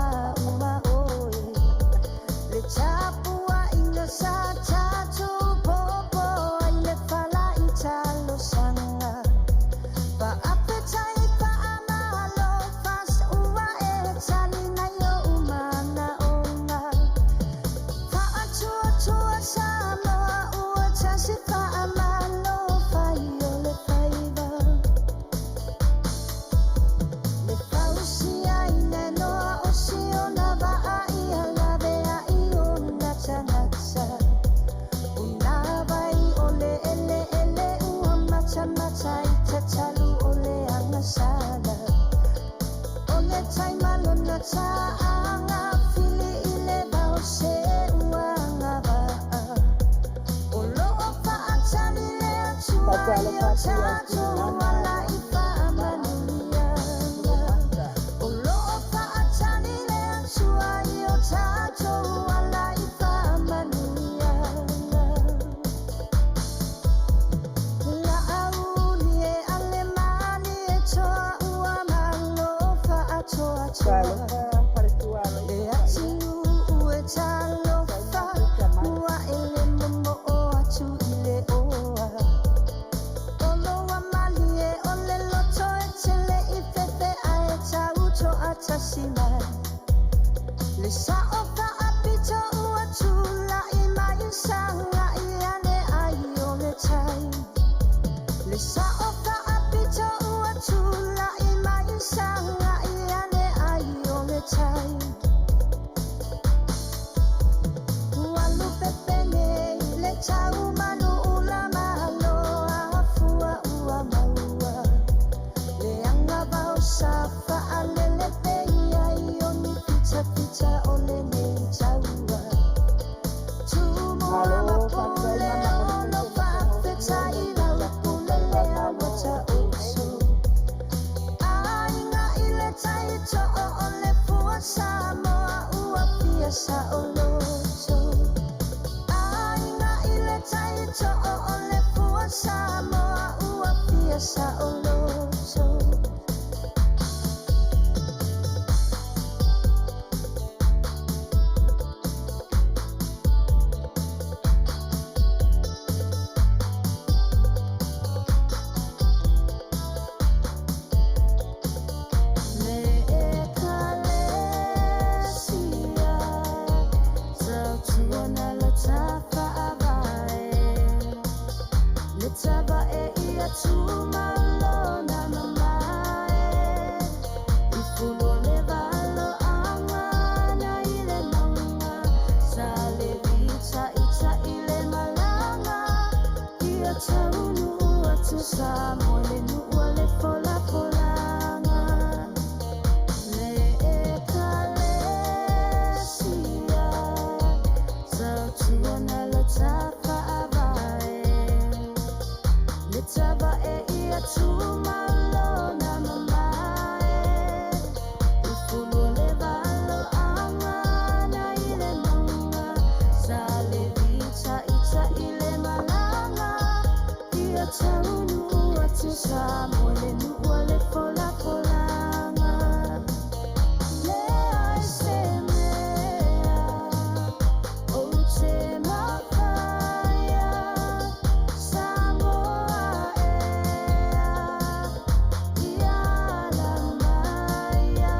Faatalofa atu ia Finana, Vaa, Solomata. Talofa faletua aloaia Paia, Saina Puta mai. Samoa ua fia saoloto. Aiga i le tai to'o o le fua Samoa ua fia saoloto. Le Ekalesia tautuana lo tafa'avae, le tavae ia tumalona mamae, i fulu o le valoaga na i le mauga, sa le fitaita'i le malaga, ia taunuu atu Samoa i le nuu a le folafolaga. Le Ekalesia tautuana lo tafa'avae, le tavae ia tumalona mamae, i fulu o le valoaga na i le mauga, sa le fitaita'i le malaga, ia taunuu atu Samoa i le nuu a le folafolaga. Leai se mea ou te mafaia, Samoa ea, ia ala maia,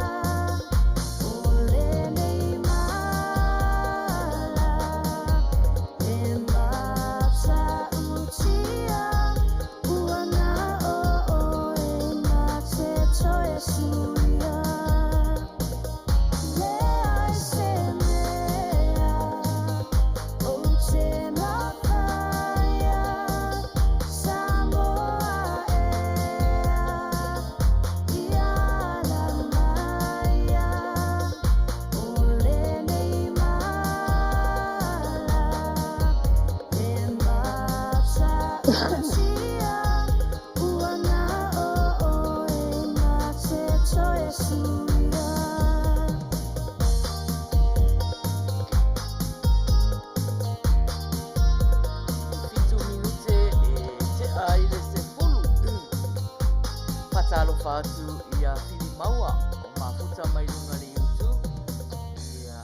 o lenei mala e matautia, ua na o oe na te toe suia. Leai se mea ou te mafaia, Samoa ea, ia ala maia, o lenei mala e matautia, ua na o oe na te toe suia. 7 minute e tea ai le 10. Faatalofa atu ia Filimaua o mafuta mai luga le YouTube. Ia,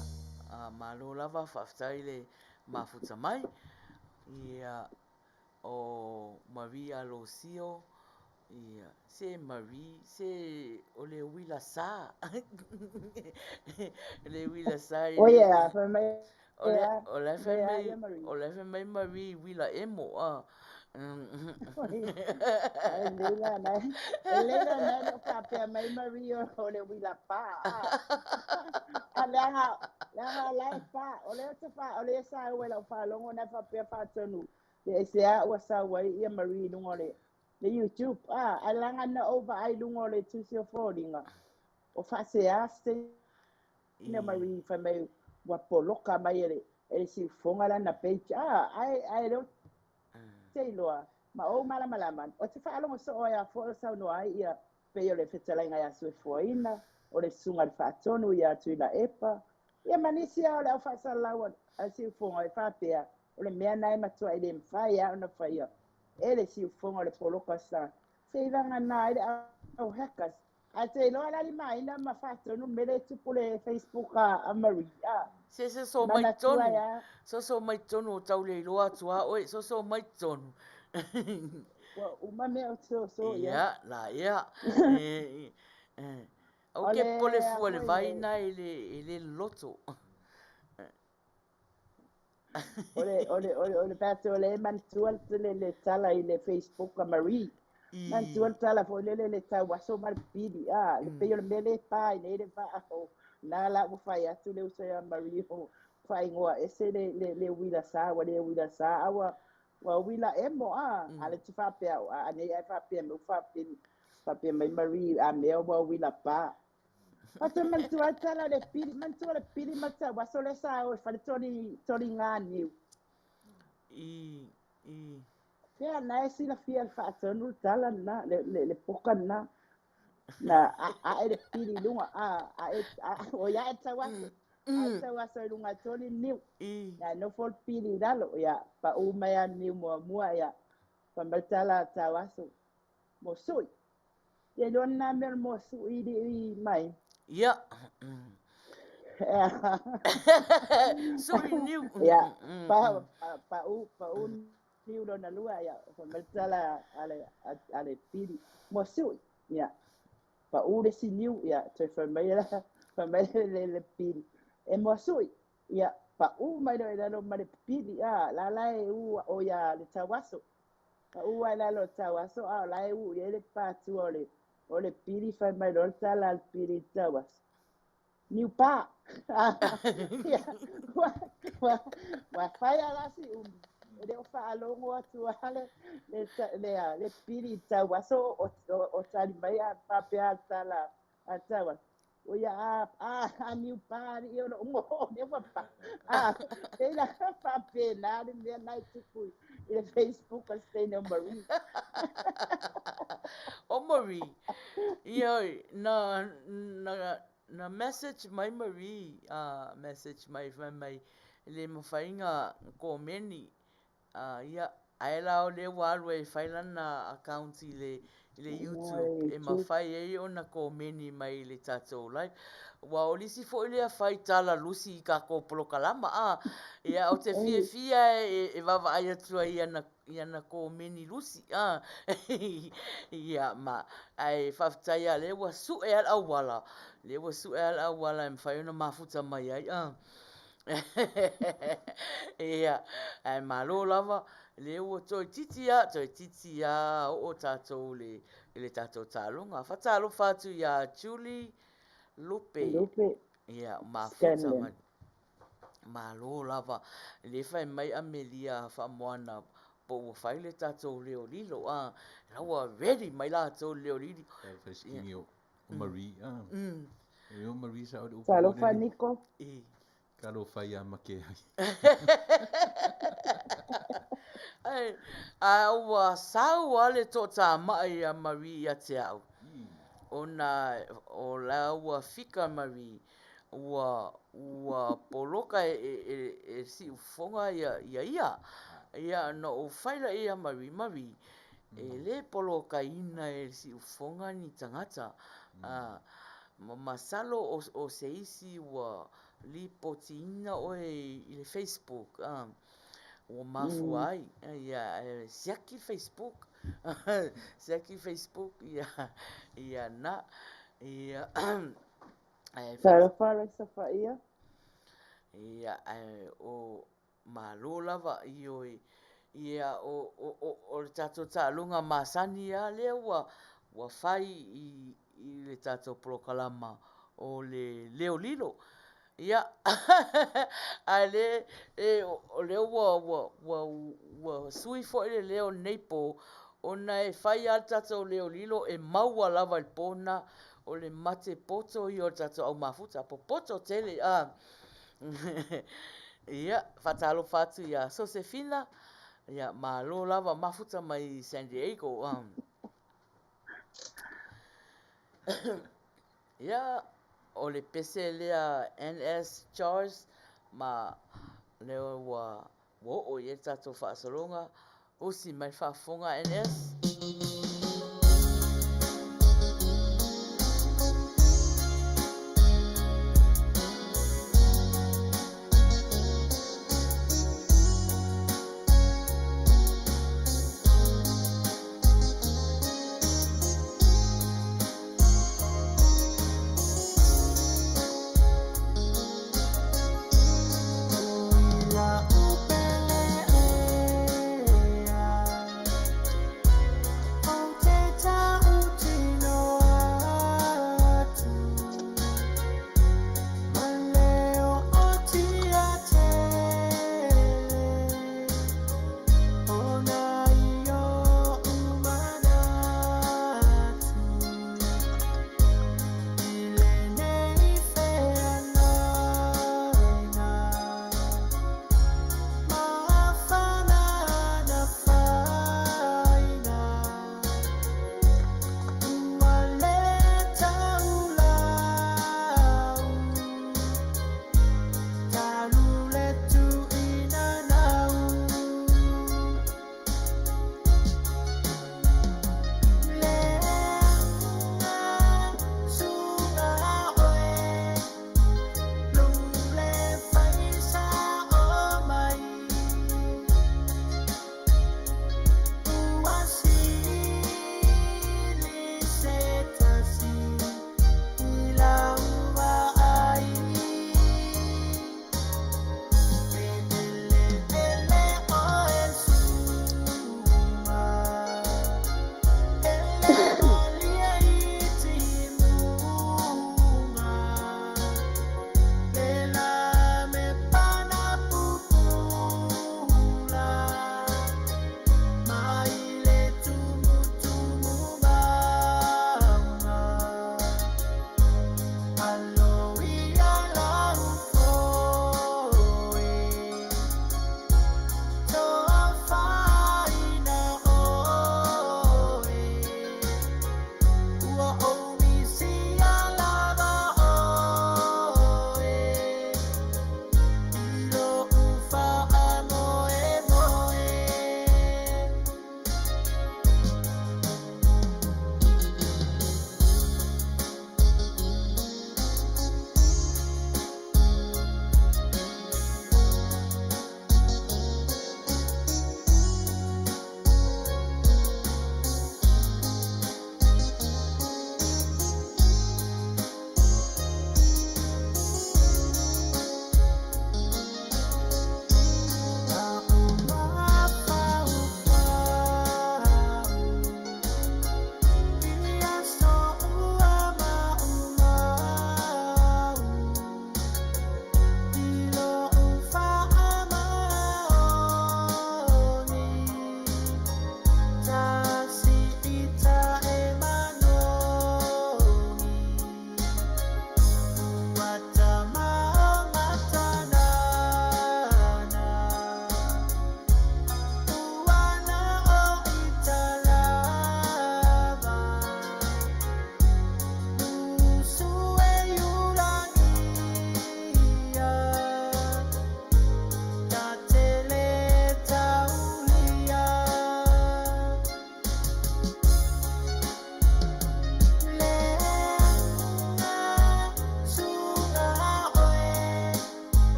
a, malo lava, faafetai le mafuta mai. Ia, o Maria Losio, ia, se Marie, se o le uila sa. Le uila sa i O le ia, fai mai o le ia, o la e fai lea mai ia Marie. o la e fai mai Marie uila emo a. Ai leila nai, e leila nai le o faapea mai Marie o le uila pa. A leaga, leaga o la e pa, o lea te fa, o lea sa ua lau faalogo na faapea faatonu. Le ese a ua sau ai ia Marie i luga o le YouTube. Ah, ai leaga na ou vaai i luga o le tusi o foliga. O faasea Steina Marie fai mai ua poloka mai e le siufoga lana page. Ah, ai ai leo te iloa. Ma ou malamalama. O te faalogo soo ai a foi o saunoa ai ia pei o le fetalaiga ia Suefuaina, o le susuga i le faatonu ia Tuilaepa. Ia ma nisi lava o le au faasalalau a siufoga e faapea, o le mea na e matua e le mafai lava ona faia e le siufoga o le poloka sa seivagana ai le au hackers. Ae te iloa la limaina ma faatonu le mea lea e tupu le Facebook a Marie. Ah, Se se so mai manatua tonu. ai lava. Soso mai tonu o tau le iloa atu a oe. Soso mai tonu. Ua uma mea o te soso ia. Ia, la ia. E, e, au O ke le pole a fua le foi vai le na e le e le loto. o le o le o le o le pate o le manatua le tala i le Facebook a Marie. Manatua I le tala foi lele le tauaso ma le pili. Ah, le pei o le mea le pa i nei le vaa o na la ua fai atu le uso ia Marie o faaigoa ese le uila sa ua le uila sa a ua ua uila emo a a le te faapea a a nei ai faapea mai faapea faapea mai Marie a mea ua uila pa. Atu manatua tala le pili, manatua le pili ma le tauaso le sa o e fale toli toli ngā niu. i i Fea na e silafia le faatonu le tala na, le poka na. Na a'e le pili i luga, a'e, oi a'e tauaso. A'e tauaso i luga atu o le niu. Ia, nofo le pili i lalo, ia, pa'u mai a niu muamua, ia, fai mai le tala a tauaso, Mosu'i. Ia iloa lena mea o le mosu'i i le mai. Ia. Su'i niu. Ia, pa'u, pa'u niu lona lua, ia, fai mai le tala a le pili, Mosu'i. Ia, pa'u le isi niu, ia, toe fai mai la, fai mai le pili, e mosu'i. Ia, pa'u mai loa i lalo ma le pili, a, la la e u, o ia le tauaso. Pa'u ai lalo o le tauaso, a o la e u i ai le patua o le pili, fai mai loa le tala a le pili i le tauaso. Niu pa. Ia, ua fai a la si umi. E le o faalogo atu a le pili i le tauaso o tali mai a faapea a le tala a le tauaso. O ia a niu pa alii o lou go lea ua pa. A, pei la faapena le mea na e tupu i le Facebook a le Stain o Marie. O Marie, ia oi, na message mai Marie, a message mai fai mai, e le mafai na komeni. A ia, ae la o lea ua alu ai e fai lana account i le i le YouTube e mafai ai ona komeni mai i le tatou live. Aua o le isi foi lea fai tala lusi i tatou polokalama a. Ia ou te fiafia e vaavaai atu ai i ana komeni lusi a. Ia ma, ae faafetai lava o lea ua sue lava le auala, lea ua sue lava le auala e mafai ona mafuta mai ai a. Ia, ae malo lava, lea ua toeitiiti lava, toeitiiti lava oo tatou i le tatou taaloga. Faatalofa atu ia Julie Lupe. Lupe. Ia, mafuta mai. Malo lava. Lea fai mai Amelia Faamoana po ua fai le tatou leo lilo, a. La ua ready mai latou i le leo lilo. Ia, O Marie, ah. E o Marie sa o le upu. Talofa Niko. I. Talofa ia make ai. Ai, a ua sau a le toatamai ia Marie ia te au. Ona o la ua fika Marie, ua, ua poloka e, e, e Siufofoga ia, ia ia. Ia, na ou fai laia ia Marie, Marie, E le polokaina e le siufofoga ni tagata, a ma masalo o se isi ua lipotiina oe i le Facebook, a ua mafua ai, ia ae siaki le Facebook, siaki le Facebook, ia, ia na, ia, ae. Talofa Raisa Faia. Ia, ae o Malo lava, ioe. Ia, o, o, o, o le tatou taaloga masani lava lea ua, ua fai i, i le tatou polokalama o le leo lilo. Ia, ae le, e, o lea ua, ua, ua, ua sui foi le leo i lenei po, ona e fai lava le tatou leo lilo e maua lava i le po lena, o le mate poto ia o le tatou au mafuta, popoto tele, a. Ia, faatalofa atu ia Sosefina, ia malo lava mafuta mai San Diego. Ia, o le pese lea NS Charles ma lea ua Ua oo i ai le tatou faasologa, usi mai le faafofoga NS.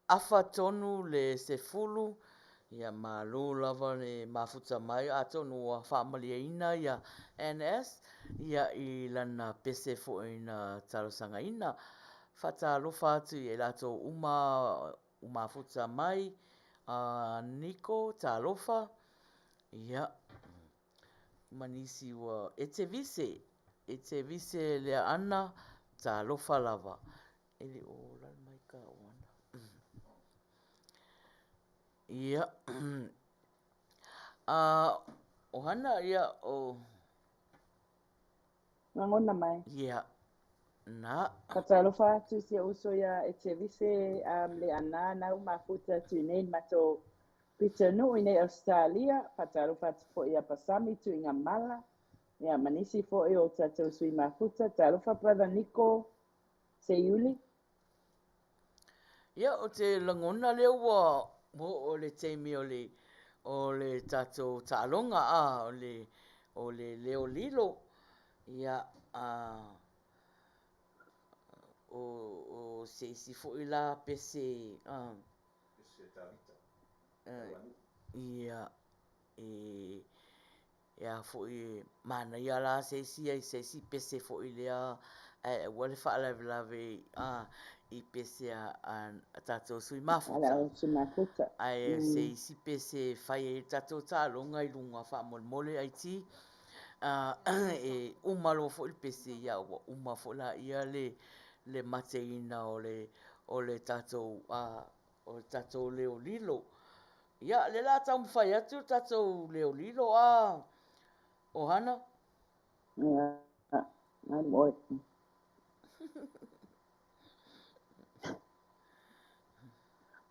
Afa tonu le 10, ia malo lava le mafuta mai atonu ua faamalieina ia NS ia i lana pese foi na talosagaina. Faatalofa atu ia i latou uma ua mafuta mai, Niko talofa, ia ma nisi ua Etevise, Etevise Leaana, talofa lava. E le o lalo mai ka Oana. Ia, Ohana, ia o... Lagona mai. Ia, na. Faatalofa atu i si ou uso ia Etevise Leaana na ua mafuta atu i inei i le matou pitonuu i inei i Ausetalia. Faatalofa atu foi ia Pasami Tuigamala, ia ma nisi foi o tatou sui mafuta. Talofa Brother Niko Seiuli. Ia, ou te lagona lea ua oo le taimi o le o le tatou taaloga, a, o le o le leo lilo. Ia, a, o, o se isi foi la pese, a, ia, e E a foi e manaia la se isi ai se isi pese foi lea ae aua le faalavelave i pese a tatou sui mafuta. Ae se isi pese e fai ai le tatou taaloga i luga faamolemole IT e uma loa foi le pese ia ua uma foi laia le mateina o le tatou o le tatou leo lilo. Ia, lea o le a taumafai atu le tatou leo lilo a Ohana. Ia, alu oe.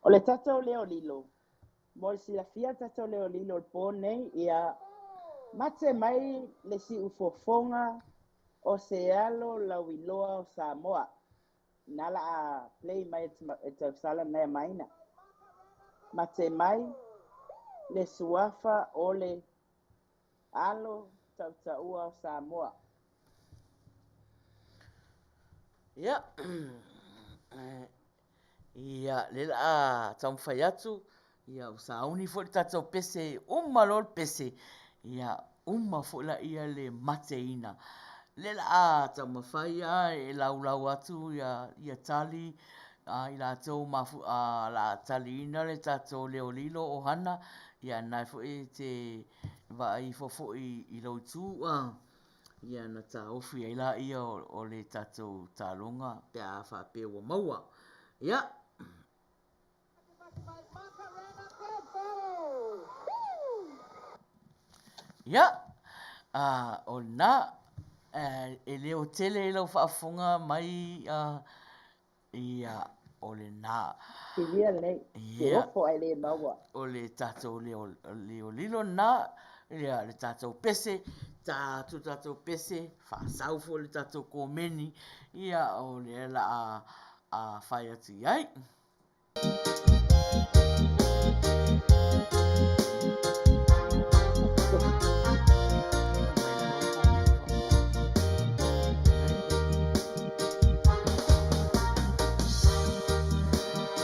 O le tatou leo lilo, mo le silafia le tatou leo lilo i le po nei, ia mate mai le siufofoga o se alo lauiloa o Samoa. Na la a play mai e tausala na e maina. Mate mai le suafa o le alo tautaua o Samoa. Ia, ia, lea la a taumafai atu, ia ua sauni foi le tatou pese, uma loa le pese, ia uma foi laia le mateina. Lea la a taumafai a e laulau atu ia, ia tali a i latou mafu, a la a taliina le tatou leo lilo ohana, ia na foi e te vaai ifo foi i lou itu a, ia na taofi ai laia o le tatou taaloga pe a faapea ua maua. Ia. Ia, a, o lena, e leo tele i lau faafofoga mai, a, ia, o lena. Silia lelei, te ofo ae le maua. O le tatou leo, leo lilo lena, ia, le tatou pese, ta atu le tatou pese, faasau foi le tatou komeni, ia, o lea la a fai atu i ai.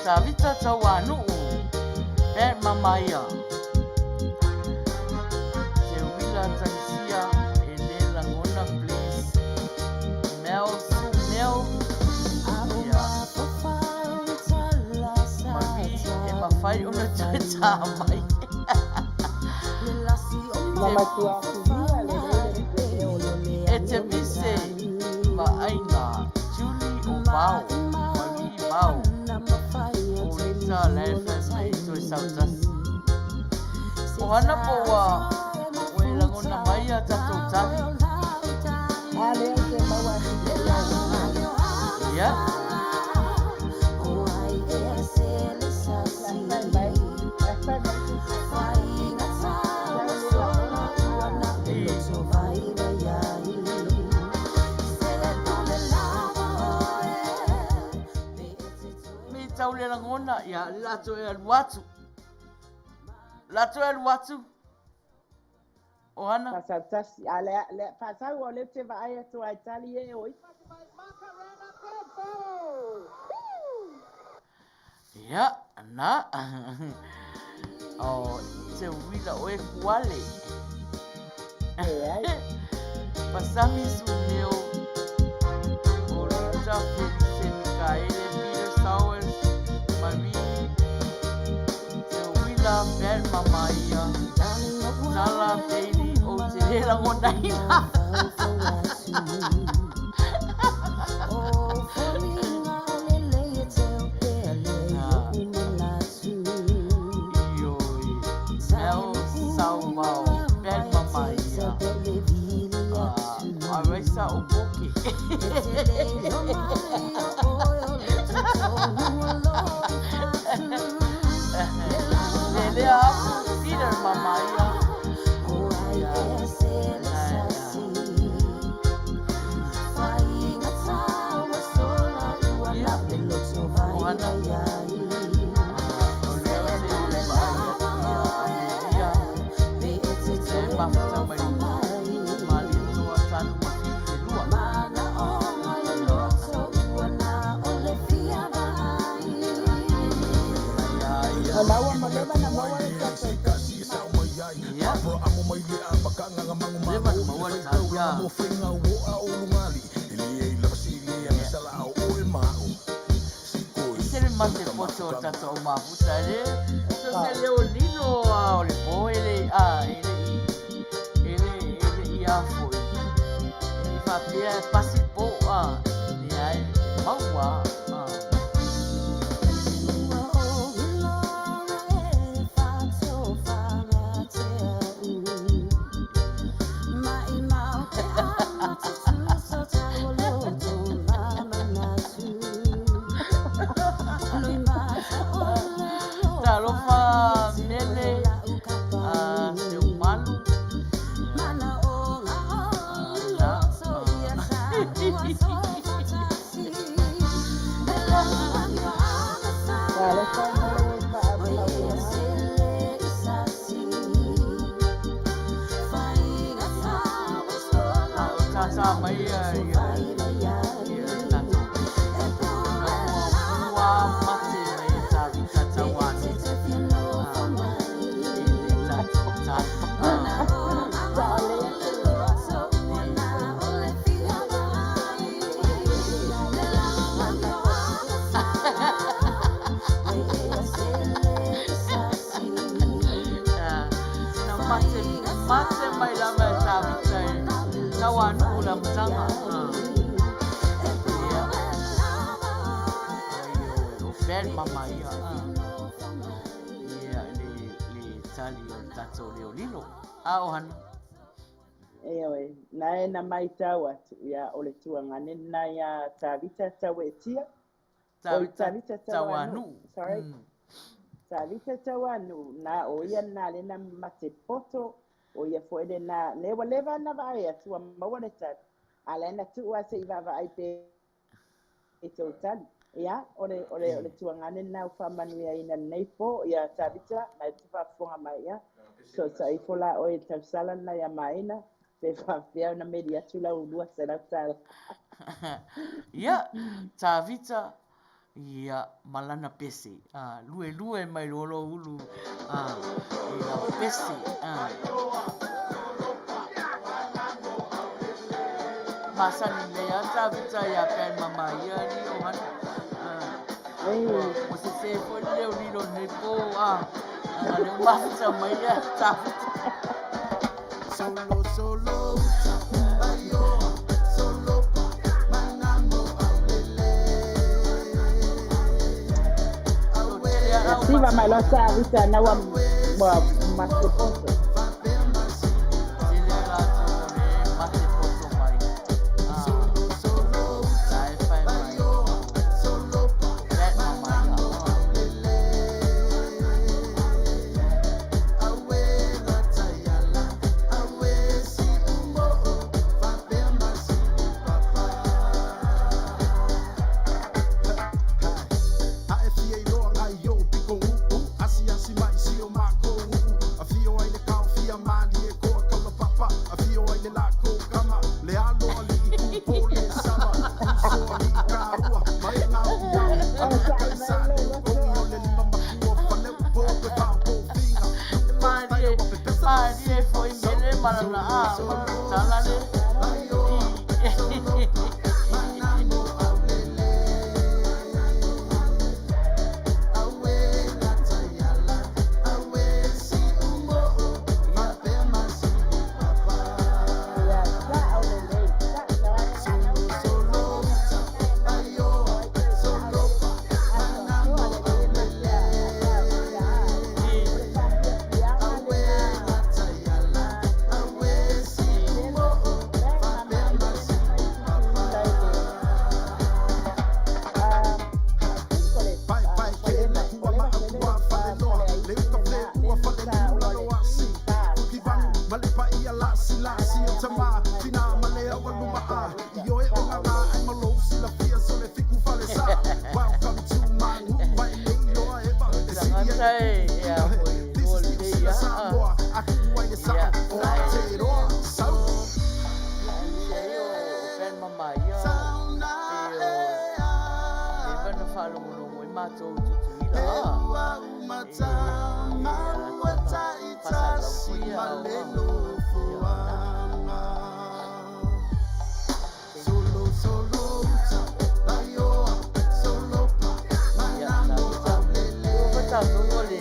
Tavita Tauanu'u, Bad Mamaia, Te Uila Tagisia, E Le Lagona Please, Mel Su Mel, ia, Marie e mafai. mafai ona toe tā mai. Na matua atulia lelei le leo o le E te mise vaaiga Julie o Vao, Marie Vao, o Rita Laefem e toe sautasi. O hana po ua ua e lagona mai a tatou tali. A lea ou te maua atu i le ao. Ia. Lafai mai, lafai mai se tau le lagona. Me tau le lagona, ia, le latou e alu atu. Latou e alu atu. Ohana. Faasau tasi. A le, le, faasau o lea ou te vaai atu ai tali e oi. Ia, na. O, te uila oe kuale. Leai. Pasami Sumeo, o Luta Felice Mikaele, Peter Sowers, Marie, Te Uila, Ben Mamaia, Tala Bailey, o te le lagonaina. Ioi, Mel Saumao, Ben Mamaia, Araisa o Poke. Lelea Afu, Peter Mamaia. Ia, Ia, Ohana. O lea o te vaai atu ia Amelia, e mafuta mai Malietoa Tanu ma Whitu e lua. Ia, ia. Na maua ma leva na maua le tatou tali ma. Ia. Leva na maua le tali, ia. Ese le mate poto o tatou au mafuta e le so se leo lilo a o le po e le a e le i e le e le i a foi e le i faapea e pasi po a leai e maua a. Talofa mele a Seumalu. Ia. Talofa mele e faaauauina. A o tātā mai ia ia ia tatou. Na ua pua mate mai e Tavita Tauani i le tatou tali. Saolea te lea. Na mate, mate mai lava e Tavita e Tauanu'u le amataga. Ia. Ioe, o Ben Mama ia. Ia, le, le tali o le tatou leolilo. A Ohana. Ioe, na e na maitau atu, ia, o le tuagane lena iā Tavita Tauetia, oi Tavita Tavita Tauanu'u, Tauanu'u. sorry, Tavita Tauanu'u, na o ia lena lea na mate poto, o ia foi lena, lea ua leva ona vaai atu ua maua le tali, a o la e na tuu lava se i vaavaai pe e tou tali. Ia, o le, o le, o le tuagane lena ua faamanuiaina i lenei po, ia Tavita, na e te faafofoga mai, ia, soosoo ifo la oe i le tausala lena ia Maina, pe faapefea ona meli atu lau $200. Ia, Tavita, ia, ma lana pese. A, luelue mai loa lou ulu a, i lau pese. A. Masani lelei lava Tavita iā Ben ma Maia alii Ohana. A. Ua ua sesē foi le leo lilo i lenei po, a, leaga o lea ua mafuta mai ia Tavita. Solo solo uta aioa solo pa manamo aulele Toatele lava Ia au siva mai loa matamata. Tavita na ua ua maseposo. Tele latou o le mate poto mai. A, Solo solo uta la e fai mai aioa o solo pa Fred ma maia. manamo A. aulele awe lataiala awe si umoo faapea masi papa. A e fia iloa ngai o piko uu Asi asi mai si o mako uu Afio ai le kao fia mali e koa kaula papa Afio ai le lako kama Le alo ali i kupo le sava Uso ali i kaua Mai ngau iau O Alii saʻi kai mai sa lou leu loto Kogi o a le lima makua Faleu po pe pao po finga Lupo Malie, taia wa pepesa malie foi So mele malana Solo a, ma solo tala uta le. aioa I. solo pa manamo aulele awe lataiala awe si umoo Ia, faapea masi papa. Ia saʻo lelei saʻo na Solo solo uta aioa solo pa atoatoa manamo lelei aulele matea a Tavita i, o le faafiafiaga awe lenā lataiala awe si i. umoo le faapea mama ai lea masi na fai papa. tutuila i le I think o le Pai pai ke le faleva kua o le ma vasele akua le fale loa faleaitu Le uka fle lenā ua le na fale liu taua la le loa three si stars Kuki a vanu ma le pai a lasi ala lasi o ia mai tama luga i Fina ma le tausaga awa lena luma ia a Tavita I oe o saʻo nganga lelei ai malo sila fia so le fiku fale sa Welcome to my new vai nei loa eva O E sili ai tagata le e, kupu e a ia he foi, This ua is New lelei Sila a, a. Samoa Aku ai le Ia, sao o ai, Aotearoa Sau ia, aemaise ai o, o Fred ma maia o, Sauna pe o, ea leva na faalogologo ai matou i Tutuila e a. ua E, umata e maua ala tana faasalau taitasi foi ia ma o le a. Ia, nofoaga. Solo solo uta aioa solo pa ia, manamo Tavita. aulele Ua fa tatou o le,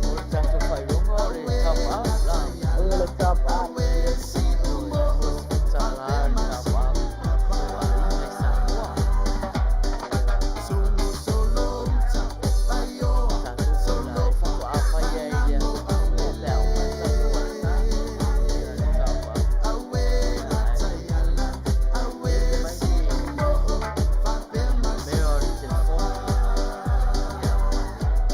o le tatou faailoga o le awe top up la. o lataiala le top up awe si O le umoo 20 tala faapea le top masi up papa. o aiga i Samoa. Solo solo uta aioa Tatou foi la solo e pa faatoa fai ai le manamo aso fou pe a uma le tatou aisa. Ia le top up. awe Ia ai. lataiala awe Ia te mai si le umoo faapea masi numera o le telefoni. Ia ma le suafa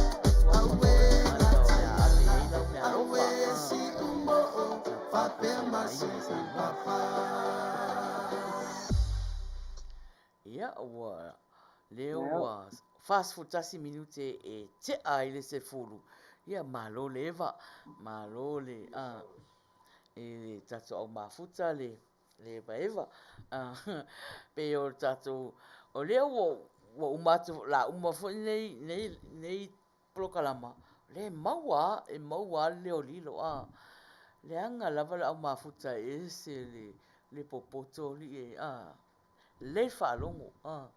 awe foi o le tagata o le a ave lataiala ai lau awe mealofa. A. si umoo Sa faapea faatasi masi aiga i Samoa. papa. Ia ua lea Ia ua 41 minute e tea ai le 10. Ia malo le eva, malo le a e le tatou au mafuta le le evaeva. A pe o le tatou o lea ua ua uma atu la uma foi nei nei nei polokalama, le maua a, e maua a le leo lilo a. Leaga lava le au mafuta e ese le le popoto alii e a. Lelei le faalogo a.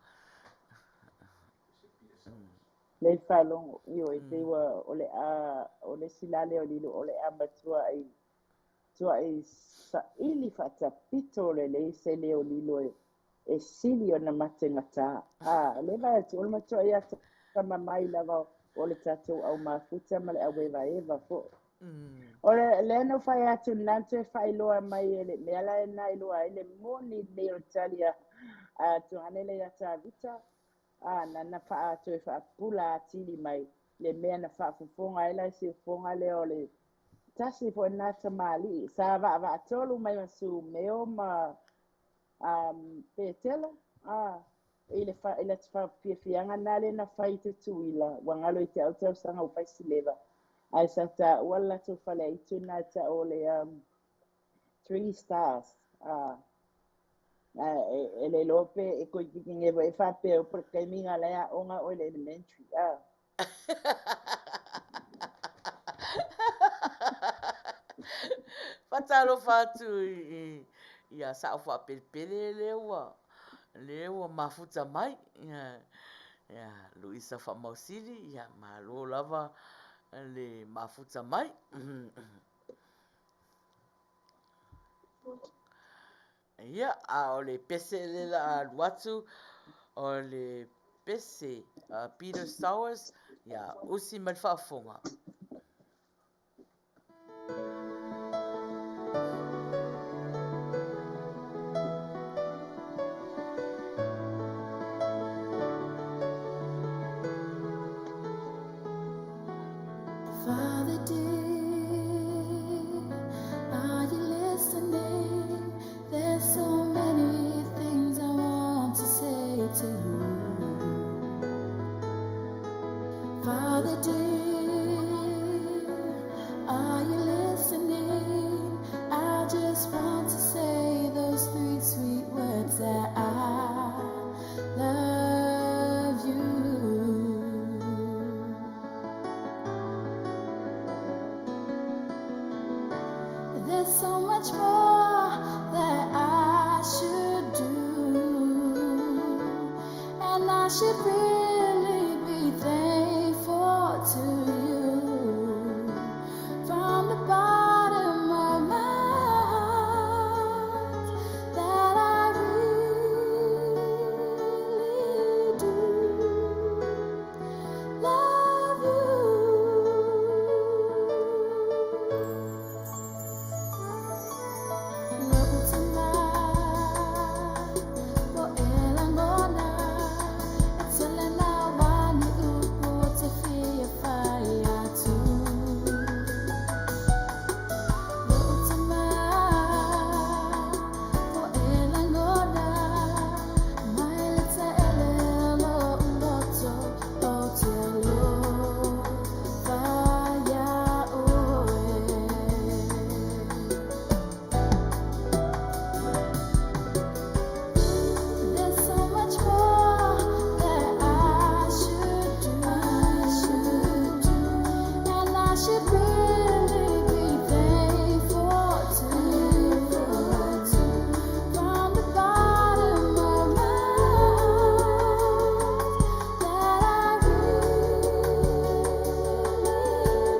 Le faalogo ioe pei ua o le a o le isi la lea o lilo o le a matua ai tuaʻi saʻili faatapito lelei se leo lilo e e sili ona mategatā a o lē vae atu o le matuaʻi atamamai lava o le tatou au mafuta ma le auevaeva foʻi o le lea na fai atu lena na toe faailoa mai e le mea la na iloa ai le moni lenei o le tali a a tugane le ia Tavita a na na faatoe faapula atili mai le mea na faafofoga ai la siufoga lea o le tasi foi lena tamalii sa vaavaatolu mai ma Sumeo ma Petelo a i le fa i le faafiafiaga na le na fai i Tutuila ua galo i te au tausaga ua fai sileva ae sa taua le latou faleaitu lena e taʻu o le three stars a e e le iloa pe e koikikige foi e faapea po le taimi la e aoga oe le elementary a. Faatalofa atu i i ia sao faapelepele lea ua lea ua mafuta mai. Ia Ia, Luisa Faamausili, ia, malo lava le mafuta mai. Ia, a o le pese le la alu atu, o le pese a Peter Stowers, ia, usi mai le faafofoga. Father dear, are you listening? There's so many things I want to say to you. Father dear, are you listening? I just want to say those three sweet words that I love you. There's so much more that I should do, and I should really be thankful to you. From the bottom of my heart, that I really do love you. There's so much more that I should do, and I should really be thankful to you. From the bottom of my heart, that I really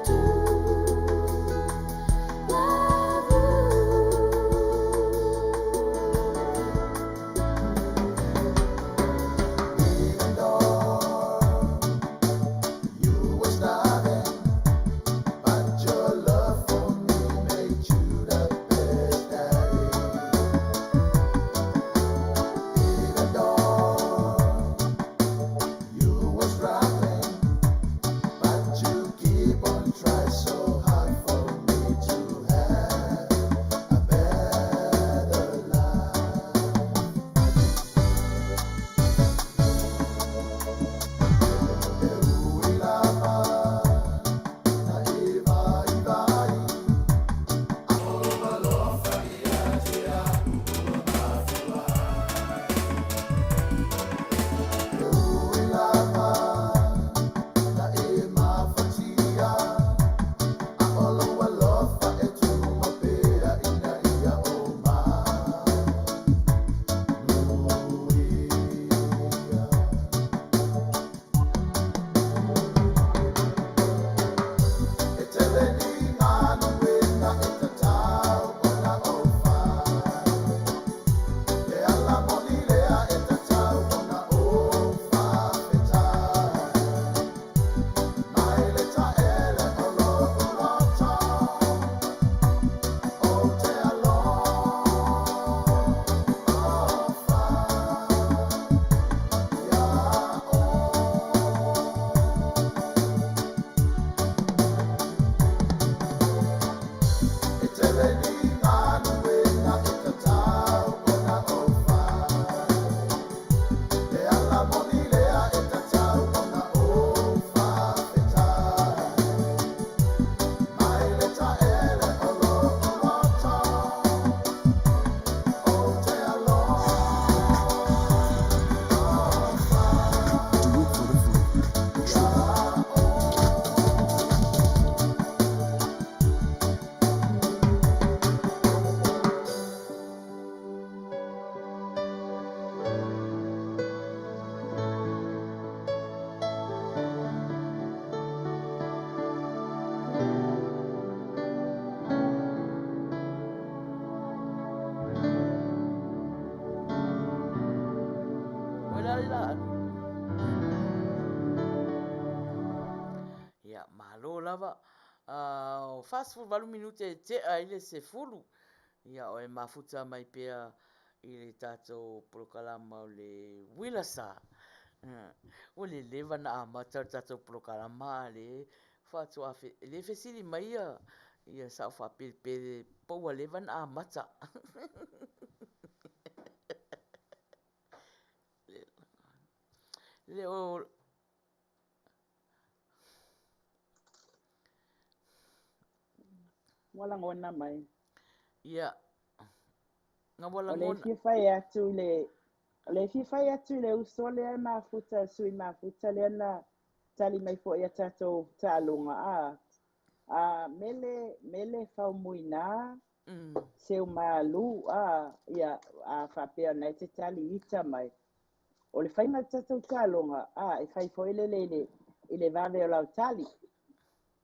do love you. Even though you were starving, but your love for me made you the best daddy. Even though you were struggling, but you keep on trying so hard for me to have a better life. Malo lava. 48 minute e tea ai le 10. Ia o e mafuta mai pea i le tatou polokalama o le Uila Sa. Ua leleva na amata le tatou polokalama a le faatoa le fesili mai ia ia sao faapelepele po ua leva na amata. Le o Ua lagona mai. Ia. Nga ua O le lagona. fia fai atu i le o le fia fai atu i le uso lea e mafuta, le sui mafuta lea na tali mai foi ia tatou taaloga a. A mele mele faumuina Seumalu a ia a faapea na e te tali ita mai. O le faiga o le tatou taaloga a e fai foi lele i le i le vave o lau tali.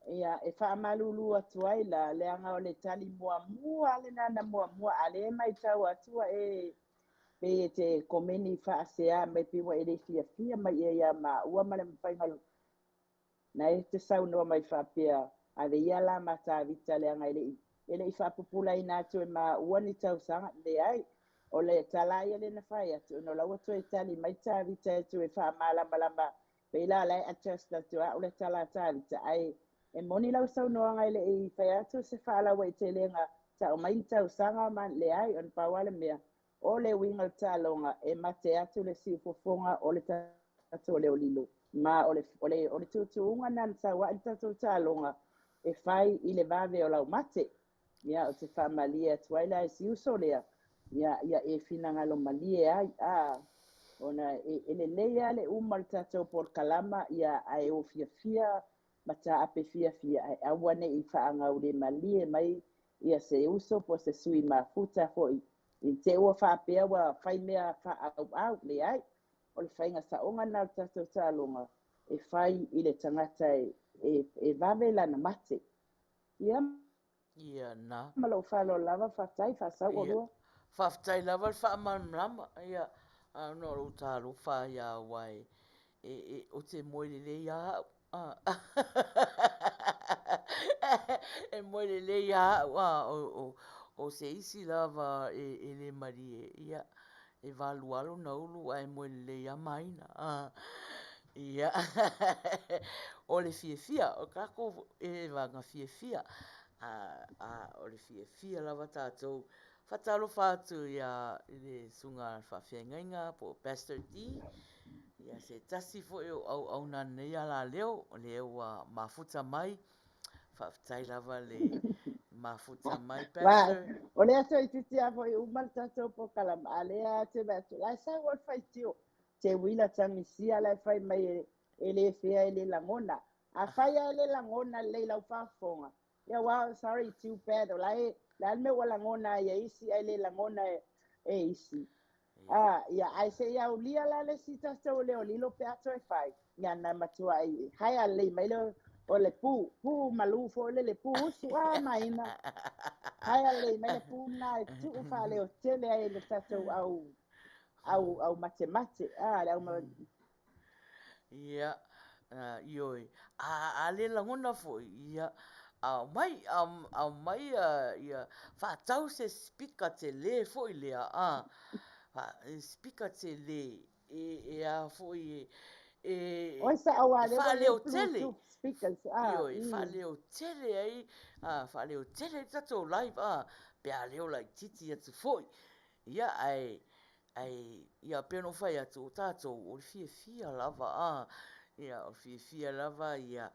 Ia e faamalulu atu ai la leaga o le tali muamua lena na muamua a lea e matau atu ua e pei e te komeni faasea mai pei ua e le fiafia mai ia ia maua ma le mafaiga Na e te saunoa mai faapea, Ave ia la ma Tavita leaga e le i, e le i faapupulaina atu e maua ni tausaga. Leai. O le tala ia lea na fai atu, ona o la ua toe tali mai Tavita e toe faamalamalama, pei la o la e adjust atu e au le tala a Tavita, ae e moni lau saunoaga e le i fai atu se faalauaitelega tau mai ni tausaga ma, leai, ona pau lava le mea, O le uiga o le taaloga, e mate atu le siufofoga o le tatou leolilo, ma o le, o le, o le tuutuuga lena na sau ai le tatou taaloga e fai i le vave o lau mate. Ia, ou te faamalie atu ai la i si uso lea, ia, ia e finagalo malie ai, a, ona e, e lelei lava le uma o le tatou polokalama, ia, ae o fiafia ma taape fiafia, ae aua ne i faagaulemalie mai ia se uso po o se sui mafuta foi i te ua faapea ua fai mea faaauau. Leai, o le faiga saoga lena o le tatou taaloga e fai i le tagata e, e, e vave lana mate. Ia, Ia na. ma lou faaaloalo lava, faafetai, faasau Ia. oulua. Faafetai lava le faamalamalama. Ia, ona o lou talofa ia aua e, e, e, ou te moe lelei lava au. E moe lelei lava au a o se isi lava e le malie, ia, e valu lava lona ulu ae moe lelei lava Maina. Ia, o le fiafia, o tatou e vaga fiafia, o le fiafia lava tatou. Faatalofa atu i le susuga i le faafeagaiga po o Pastor D. Ia se tasi foi o auauna a lenei alaleo o lea ua mafuta mai. Faafetai lava le mafuta mai, Pastor. O lea toeitiiti lava foi uma le tatou polokalame, a lea lava te vaai atu, la e sau lava le faitio. Te uila tagisia la e fai mai e le fea e le lagona. Afai lava e le lagona lelei i lau faafofoga, yeah, well, sorry, too bad. O la e, le a le mea ua lagona ai e isi ae le lagona e isi. Ah, ia, ae se i aulia la le isi tatou leolilo pe a toe fai. Ia, na matuai haea lelei mai le o le pu, pu malu foi lele, le pu usu, ah, maina. Haea lelei mai le pu na e tuu faaleotele ai le tatou au, au, au matemate, ah, le au ma... Ia, ioe, a le lagona foi, ia, aumai, aumai ia, faatau se speaker tele foi lea, a, speaker tele, e a foi, e, Oi sao lava lea ua i ai faaleotele, Bluetooth speakers, a, ioe, faaleotele ai, a, faaleotele ai le tatou live, a, pe a leo laitiiti atu foi. Ia, ae, ae, ia, pei ona ou fai atu, o tatou, o le fiafia lava, a, ia, o le fiafia lava, ia,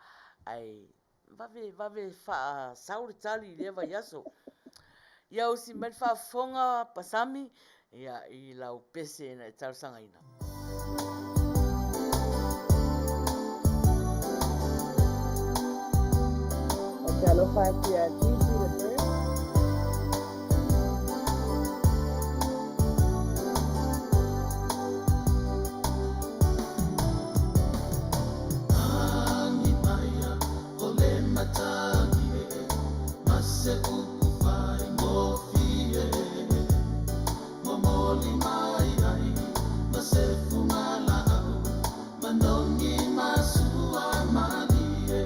ae vave, vave faasau le tali i lea vaiaso. Ia usi mai le faafofoga, Pasami, ia, i lau pese na e talosagaina. Ou te alofa atu iā Gigi the Bird. Momoli mai ai ma se fugalaau manogi ma sua malie.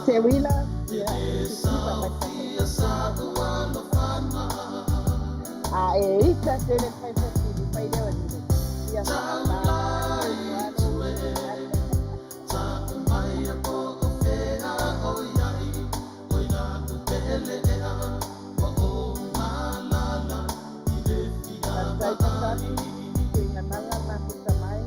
Teuila, ia, siva mai A e ita tele fai fesili, fai leo e lile. Ia Faafetai Patani, tuiga mala mafuta mai.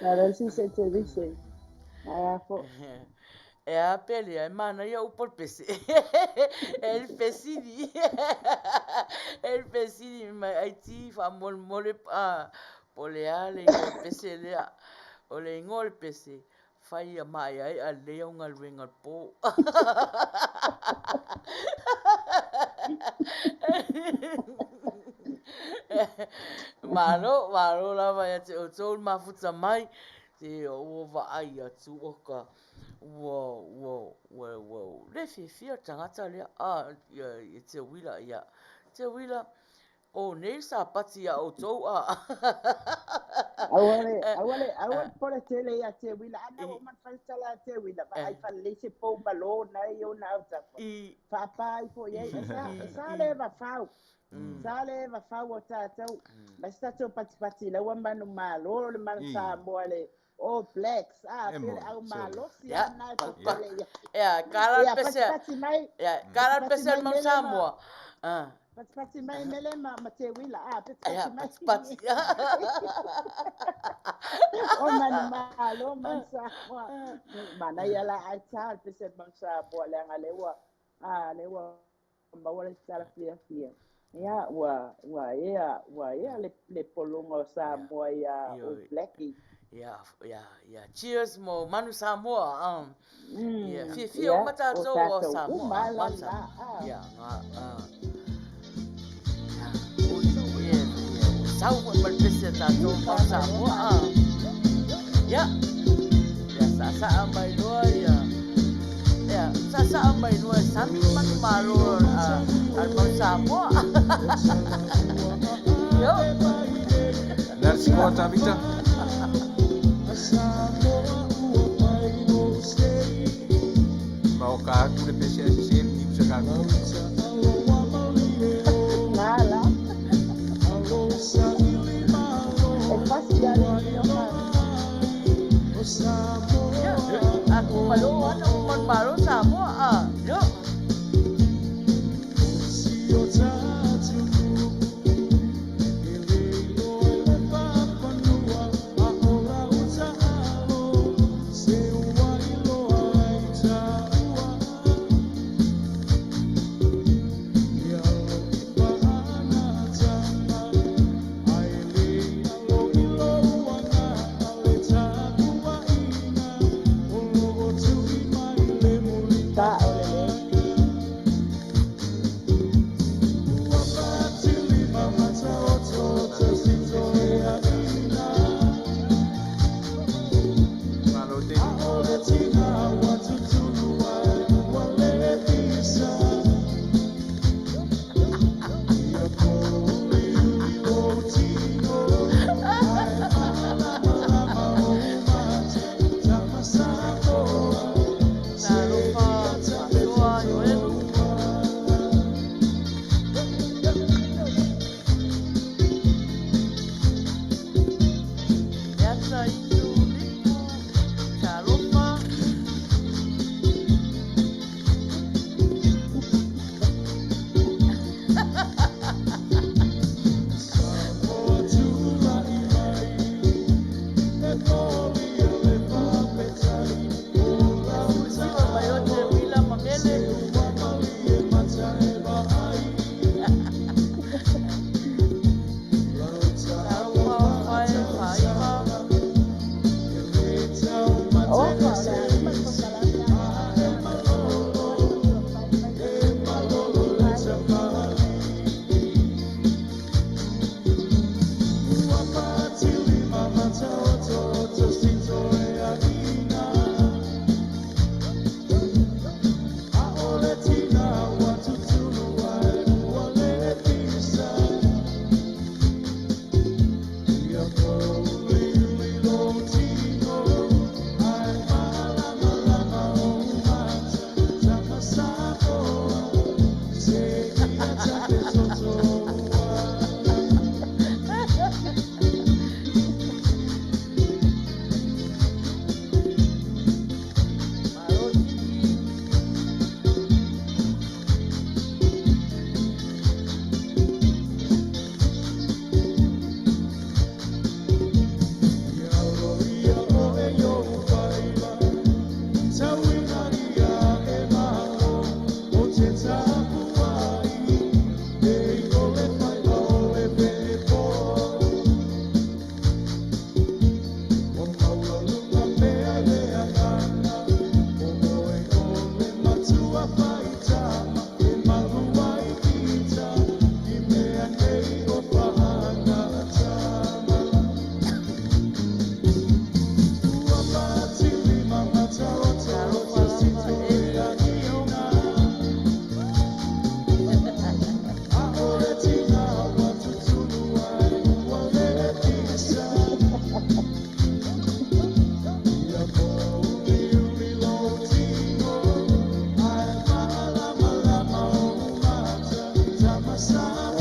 Malosi se te vise. Aia fo. E a pele, e mana ia upo le pese. E le fesili. E le fesili mai ai ti faamolemole po o le a le igoa o le pese lea. O le igoa o le pese, fai ia maeaea lelei au galuega o le po. Malo, malo lava ia te outou le mafuta mai, se ua vaai atu oka ua ua ua ua le fiafia le tagata lea a ia Teuila ia. Teuila, o nei le sapati ia outou a. Aua le, aua le, aua le pole tele ia Teuila. Ana ua uma ona fai le tala a Teuila, vaai faalelei se pou malo na e i ona autafa. Faapa ifo i ai. E sa, e sa le vafau. Sa le vafau o tatou. Mai se tatou patipati i laua manumalo, le manu Samoa le All Blacks. A, E pe le moni, au sole. malosi Ia, lena e popole i ai. Ia, kala le Ia, pese. patipati mai. Ia, kala le Patipati pese a mai le Manu mele ma, Samoa. Ah. patipati mai mele ma Teuila. A, Ia, patipati mai. patipati. O manumalo, manu Samoa. Manaia la ai tā le pese manu Samoa leaga lea ua, a, lea ua maua le tala fiafia. Ia, ua, ua ea, ua ea le pologa o Samoa ia All Blacki. Ia, ia, ia, cheers mo Manu Samoa. Ia, fiafia Ia, uma o tatou o tatou Samoa. uma la Manu la. Samoa. A. Ia, nga, ia, ia, ia, ua sau foi ma le pese a tatou Manu Samoa. Ia, ia, saasaa mai loa ia, ia, saasaa mai loa e sami le manumalo a A le mau Samoa. Io. Le a le sikoa Tavita? Ma o ka atu le pese ae sese le niu sa ka atu. Lala. E fasi a le io fa. Ia, a kumalo ana o manumalo Samoa. Ah, io. Ta o le le. Malo tele. Talofa, faasoa Ioelu. Leata inu lipu. Talofa. Siusiva mai o te uila ma mele. Talofa o fae faaiva. Ofa o le a lima le polokalame a Malo tiki. Talofa lava Eli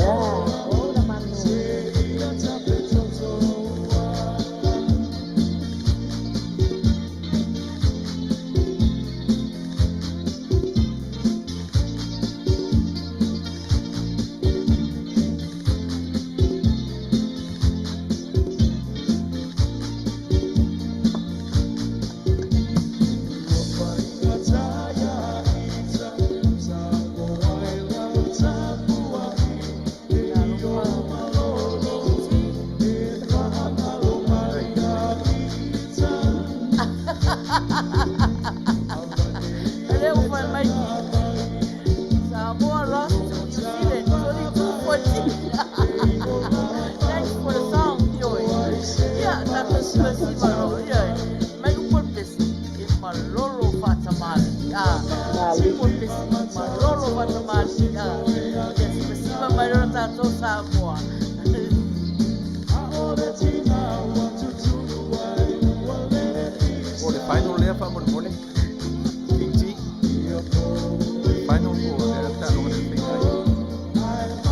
Io. Ia, ola manu. Talofa Titi. Le ua fai mai Samoa lost to New Zealand 22-14. Thanks for the song, Joy. Ia, tatou silasila loa. Ia, mai upu o le pese, e malolo faatamāli'i. Ah, Mali. upu o le pese, malolo faatamāli'i. Ah. tatou Samoa. O le final lea faamolemole. King T. Final po o lea taaloga le faiga ai.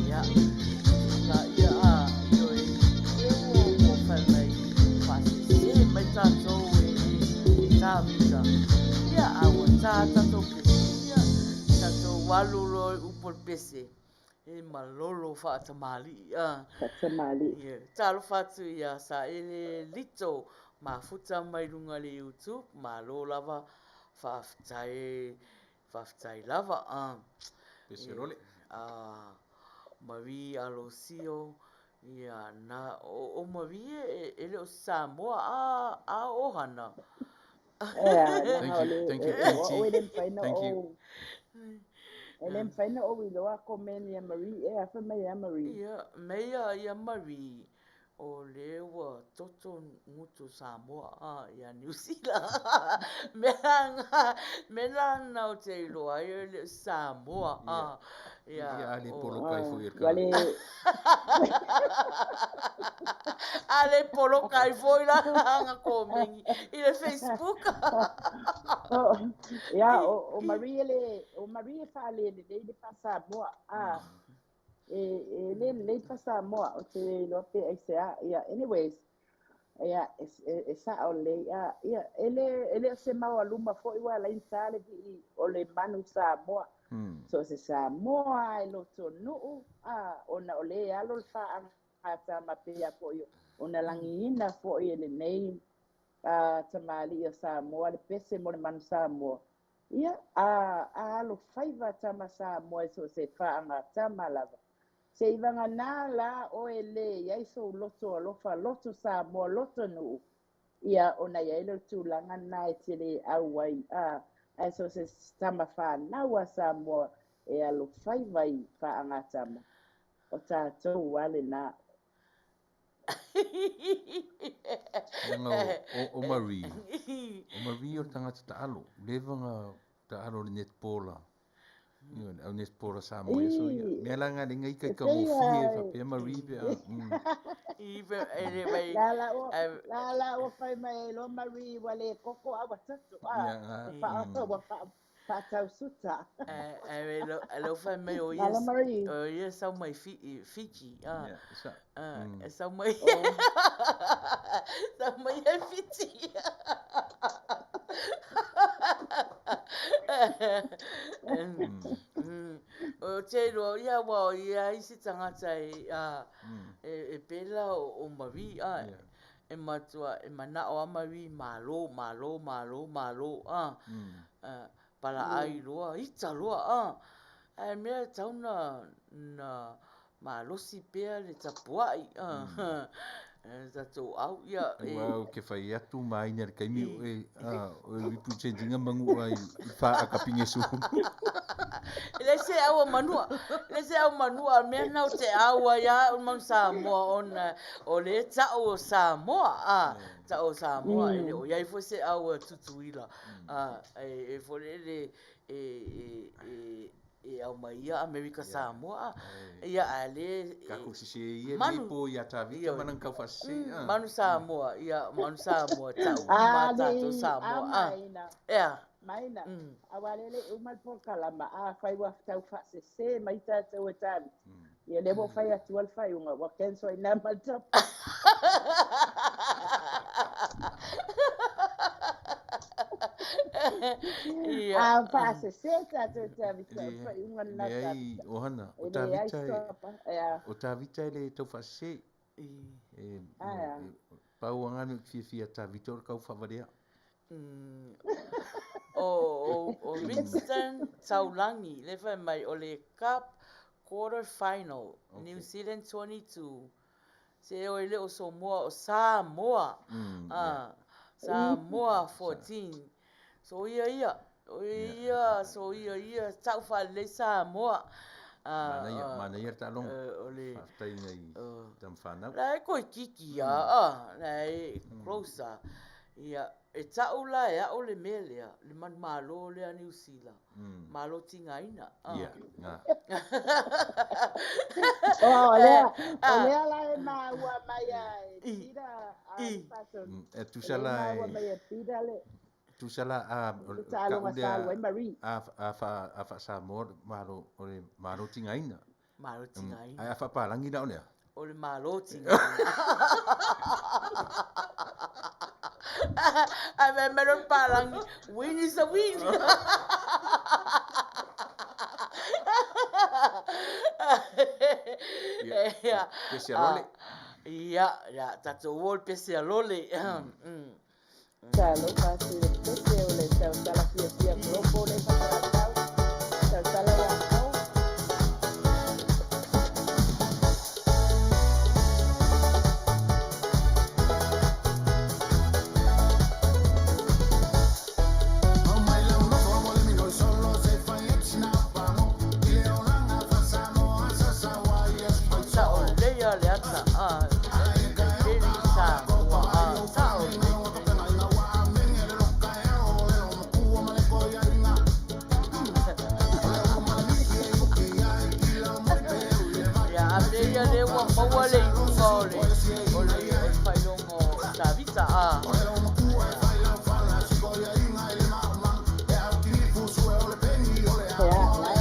Ia, ia, a, ioe, ia ua ua fai mai faasese mai tatou e e Tavita. Ia, a ua ta tatou pese, ia, tatou alu loa i upu o le pese, e malolo faatamalii, a. Faatamalii. Ia, talofa atu ia Saele Lito mafuta mai luga i le YouTube, malo lava, faafetai, faafetai lava, a. Pese lole. A Marie Alosio, ia, na, o, o Marie e, e le o se Samoa, a, a o Hana. Ea, Thank leaga o you, le, thank you, e, King o T. au e le mafai ona Thank you. ou, e le mafai ona ou iloa komeni ia Marie, ea, fai mai ia Marie. Ia, meia ia Marie, o lea ua toto gutu Samoa a ia Niu Sila. Mea na, mea la na ou te iloa ai e le o Samoa a Ia, ia a le o poloka ai foi e le Ua tagata. le, A le poloka ai foi la nga komeni i le Facebook. o, ia, o, o Marie le, o Marie e faalelelei le faa-Samoa, a, e, e le lelei le faa-Samoa, ou te le iloa pe aisea. Ia, anyways, ia, e, e, e sao lelei, a, ia, e le, e le o se maualuma foi ua ala ai ona ta le vii o le manu Samoa. So o se Samoa e loto nuu, a, ona o lē alo le faagatama pea foi ona lagiina foi e lenei a, tamalii o Samoa le pese mo le manu Samoa. Ia, a, a alofaiva tama Samoa e so o se faagatama lava. Se i vagana la oe lē i ai sou loto alofa, loto Samoa, loto nuu, ia ona i ai lea o le tulaga lena e te lē au ai, a, ae so o se tama fanau a Samoa e alofaiva i faagatama, o tatou lava lena. Leaga o, o, o Marie, o Marie o le tagata taalo, leva na taalo i le netball a, ioe, le au netball a Samoa i aso ia. Ī, Mea la na le na e ikaika pei gofie a faapea Marie pe a, I pe e le mai la la ua ai la la ua fai mai ai loa Marie ua le koko a ua toto a Ia ga, ua faa ua faa faatausuta. Ai lo lo fai mai o ia Malo Marie. o ia sau mai Fiji a ia, sa, e sau mai Oh. sau mai e Fiji. O te iloa ia ua o ia isi tagata e a e e pela o, o Marie a e matua e manao a Marie malo malo malo malo a palaai loa ita loa a ae mea e tatau na na malosi pea le tapuai a e tatou au ia e Aua ou te fai atu ma aina i le taimi o e, a, o e represent ina manua i, i faakapine sulu. E le se au o manua, le se au manua, mea na o te au ai a o manu Samoa ona o le tau o Samoa, a, tau o Samoa, e le o iai foi se au a Tutuila, a, e, e foi lele e, e, e, e au mai ia Amerika Samoa, a, ia a le, Tatou e, sese ia lenei manu, po ia Tavita ia, ma lana taufaasese, a. manu Samoa, ia, manu Samoa, tau uma A tatou le, a Samoa, a, maina. ea, Maina. Aua le le uma le polokalama a fai ua taufaasese mai tatou e Tavita. Ia lea ua ou fai atu ai le faaiuga ua cancel ai na ma le tapu. Ia. A faasesē tatou Tavita o le faaiuga lena Leai Tavita. Ohana, o E leai Tavita e, stop ah. o Tavita e le tau faasese. E, Ae a. e, pau anga ni fiafia Tavita o le kau faavalea. O Winston Taulangi, le fai mai, o le Cup Quarter Final, New Zealand 22. Se o le o Samoa, o Samoa. Ah, Samoa 14. So ia ia, o ia, so ia ia, tau whalele Samoa. Ah, Manaia, ah, manaia le taaloga. O le, Faafetai nai tama fanau. La e koe kiki a, ah, la e close a. Ia, e tau la e ao le mea lea, le manu malo lea New Zealand. Malo tigaina. Ah. Ia, ngā. O lea, o lea la e maua mai a e Pita a Paso. E tusa E la maua e, mai e Pita le tusa la a, o le le taaloga kau sa alu ai lea, Marie. a, fa, a fa Samoa, malo, o le malo tigaina. Malo tigaina. Ai a faapalangi la o lea. O le malo tigaina. Ai me mero palangi, win is a win. Ia, Ia. pese a lole. Ia, ia, tatou o le pese a lole. Talofa se le pese o le tautala fiafia global le faatalatau. Tautala ia au. Sa o leia le ata. Ah, le Samoa. Ah, sa o leia. Ia, a leia le ua maua le iuga o le, o le, o le faailoga o Tavita. Ah. Ia, la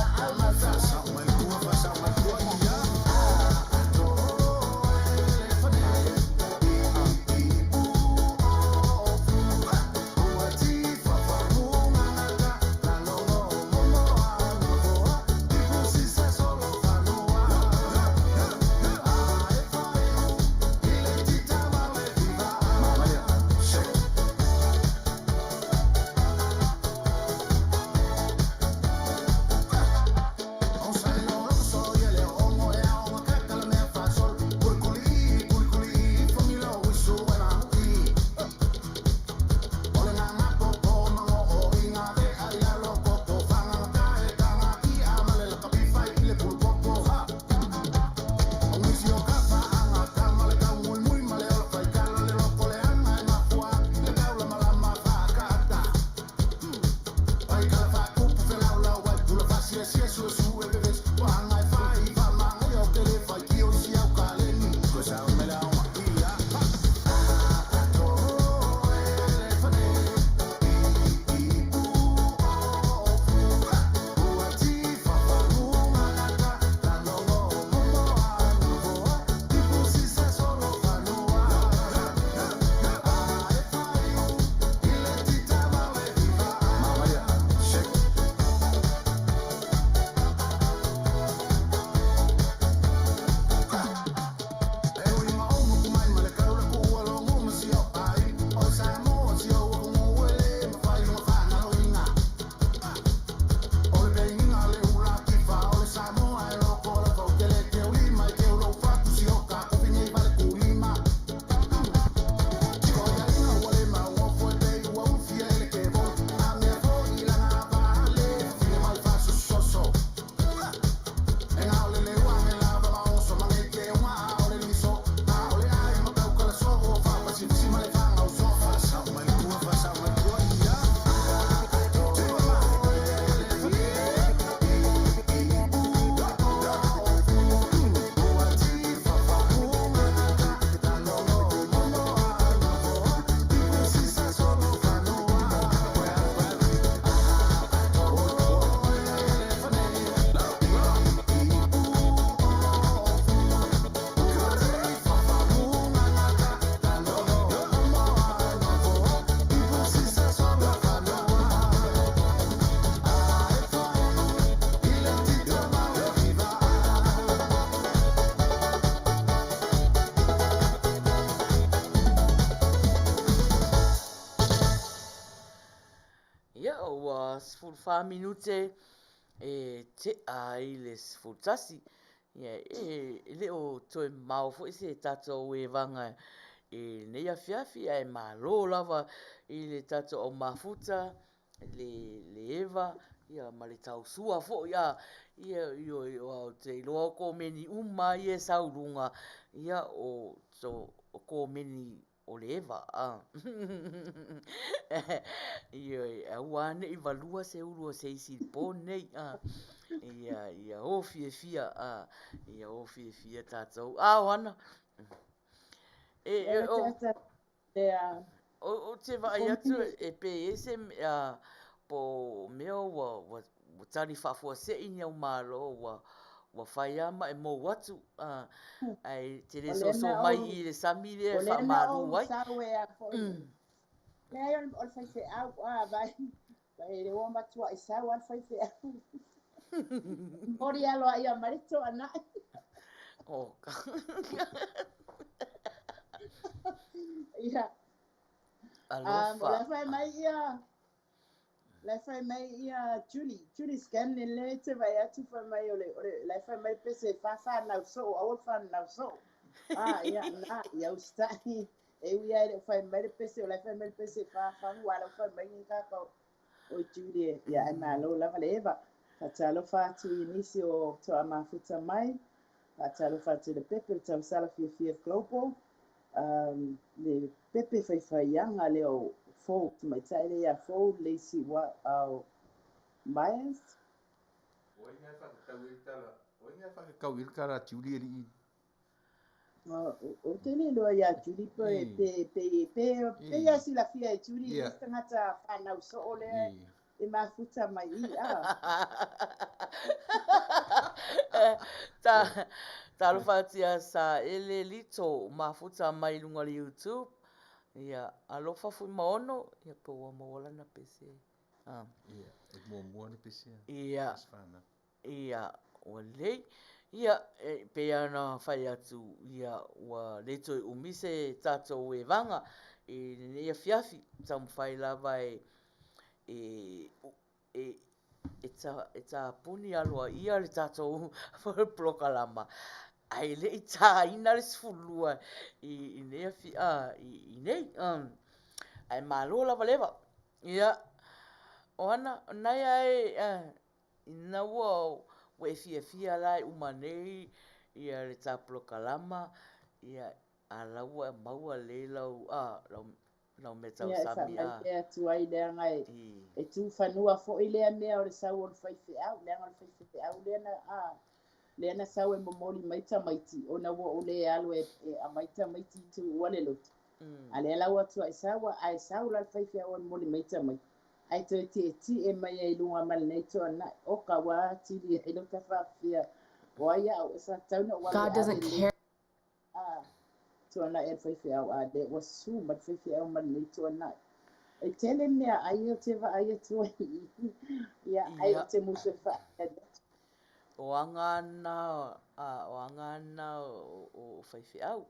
14 minute e tea ai le 11. Ia, e le o toe mamao foi se tatou evaga i lenei afiafi, ae malo lava i le tatou au mafuta, le eva, ia ma le tausua foi, a, ia, ioe, aua ou te iloa o komeni uma lava ia e sau i luga, ia, o komeni o le eva a. Ioe, aua ne i valua se ulu o se isi i le po lenei a. Ia, ia o fiafia a, ia o fiafia tatou. A, Oana? E, e, o, ou te vaai atu e pei e i ai se mea po o mea ua, ua, ua tali faafuasei ni au malo ua, ua fai lava ma e mou atu, a, ae e te le soso mai i le sami lea e faamalu ai. Leai, o le faifeau, a, vai, vai, ua matuai sau lava le faifeau. Momoli aloaia mai le toanai. Oh. Ia. Alofa. O la e fai mai ia, la e fai mai ia Julie, Julie Scanlon lea e te vaai atu fai mai o le, o le, la e fai mai pese e fa fanau soo, aua le fanau soo. Ah, ia, na, ia usitai. E ui lava e le o fai mai le pese, o la e fai mai le pese e fa fagu, a la ua fai mai ni kākau. Oi Julie, ia ae malo lava le eva. Faatalofa atu i nisi o toa mafuta mai. Faatalofa atu i le pepe o le tausala fiafia global. Um, le pepe faifaiaga lea o Fou, tamaitai lea ia Fou, Lacey wa, Myers. O ai mea e whakakau i le tala, o ai mea e whakakau i le tala a Julie alii? Ou te le iloa ia Julie pe pe pe pe pe ia silafia e Julie le isi tagata fanau soo lea e mafuta mai i i a. Ta talofa atu ia Saele Lito mafuta mai luga o le YouTube. Ia alofa Fuimaono, ia pe ua maua lana pese. Ia, e muamua le pese a. Ia. Ia, ua lelei. Ia, e pei lava ona fai atu, ia, ua le toe umi se tatou evaga i lenei afiafi. Taumafai lava e, e, e, e, ta, e tapuni aloaia le tatou polokalama, ae le i taina le 12 i, i nei afi, a, i, i nei. Ae malo lava le eva. Ia, Oana, o naia e, Ina ua ua e fiafia la e uma nei ia le ta polokalama, ia a la ua maua lelei lau a lau lau mea Ia e tausami a. faamaite atu ai leaga e e tu fanua foi lea mea o le sau o le faifeau leaga o le faifeau lea na a lea na sau e momoli mai tamaiti ona ua ou le alu e e aumai tamaiti i tuua le lotu. A lea la ua tuai sau ae sau la le faifeau e momoli mai tamaiti ae toe tietie mai ai i luga ma lenei toanai. Oka ua atili ai lota faafia o ai au e sa tatau ona ou alu God e ave doesn't lenei care. a tuanai a le faifeau a lea ua susu mai le faifeau ma lenei tuanai. E tele mea ai ou te vaai atu ai i i, ia ai Ia. ou te musu e faaali atu. O aga na, a, o aga na o faifeau.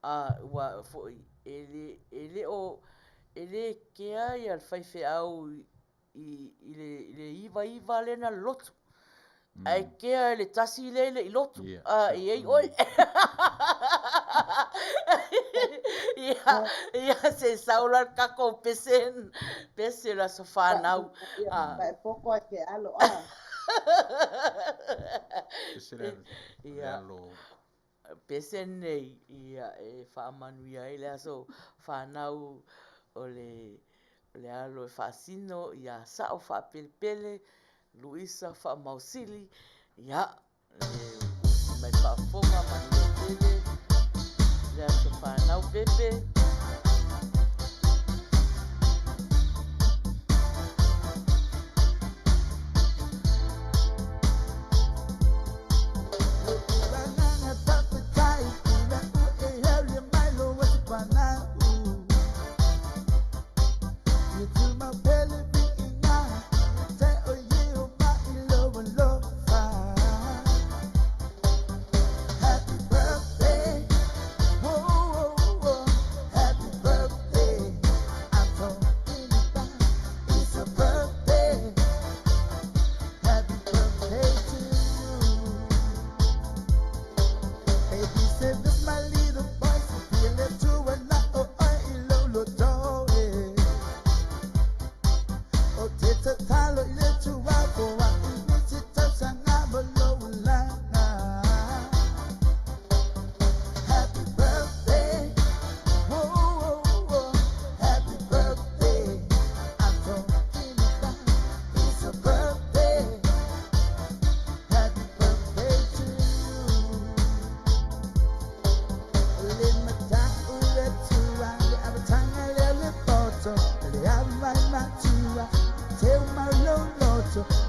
A, ua foi, e le, e le o, e le kea ia le faifeau i, i le, i le 99 lea na lotu. Ae kea i le tasi lea e le i lotu, a, e i ai oe. Ia, ia, se sau la le tatou pese, pese o le aso fanau. Ia, paepoko ai ke alo, a. Pese le Ia. alo. Pese nei, ia, e faamanuia ai le aso fanau o le, o le alo e faasino ia Sao Faapelepele, Luisa Faamausili, ia, le usi mai faafofoga, manuia tele le aso fanau Pepe. Happy birthday, oh, oh, oh. 23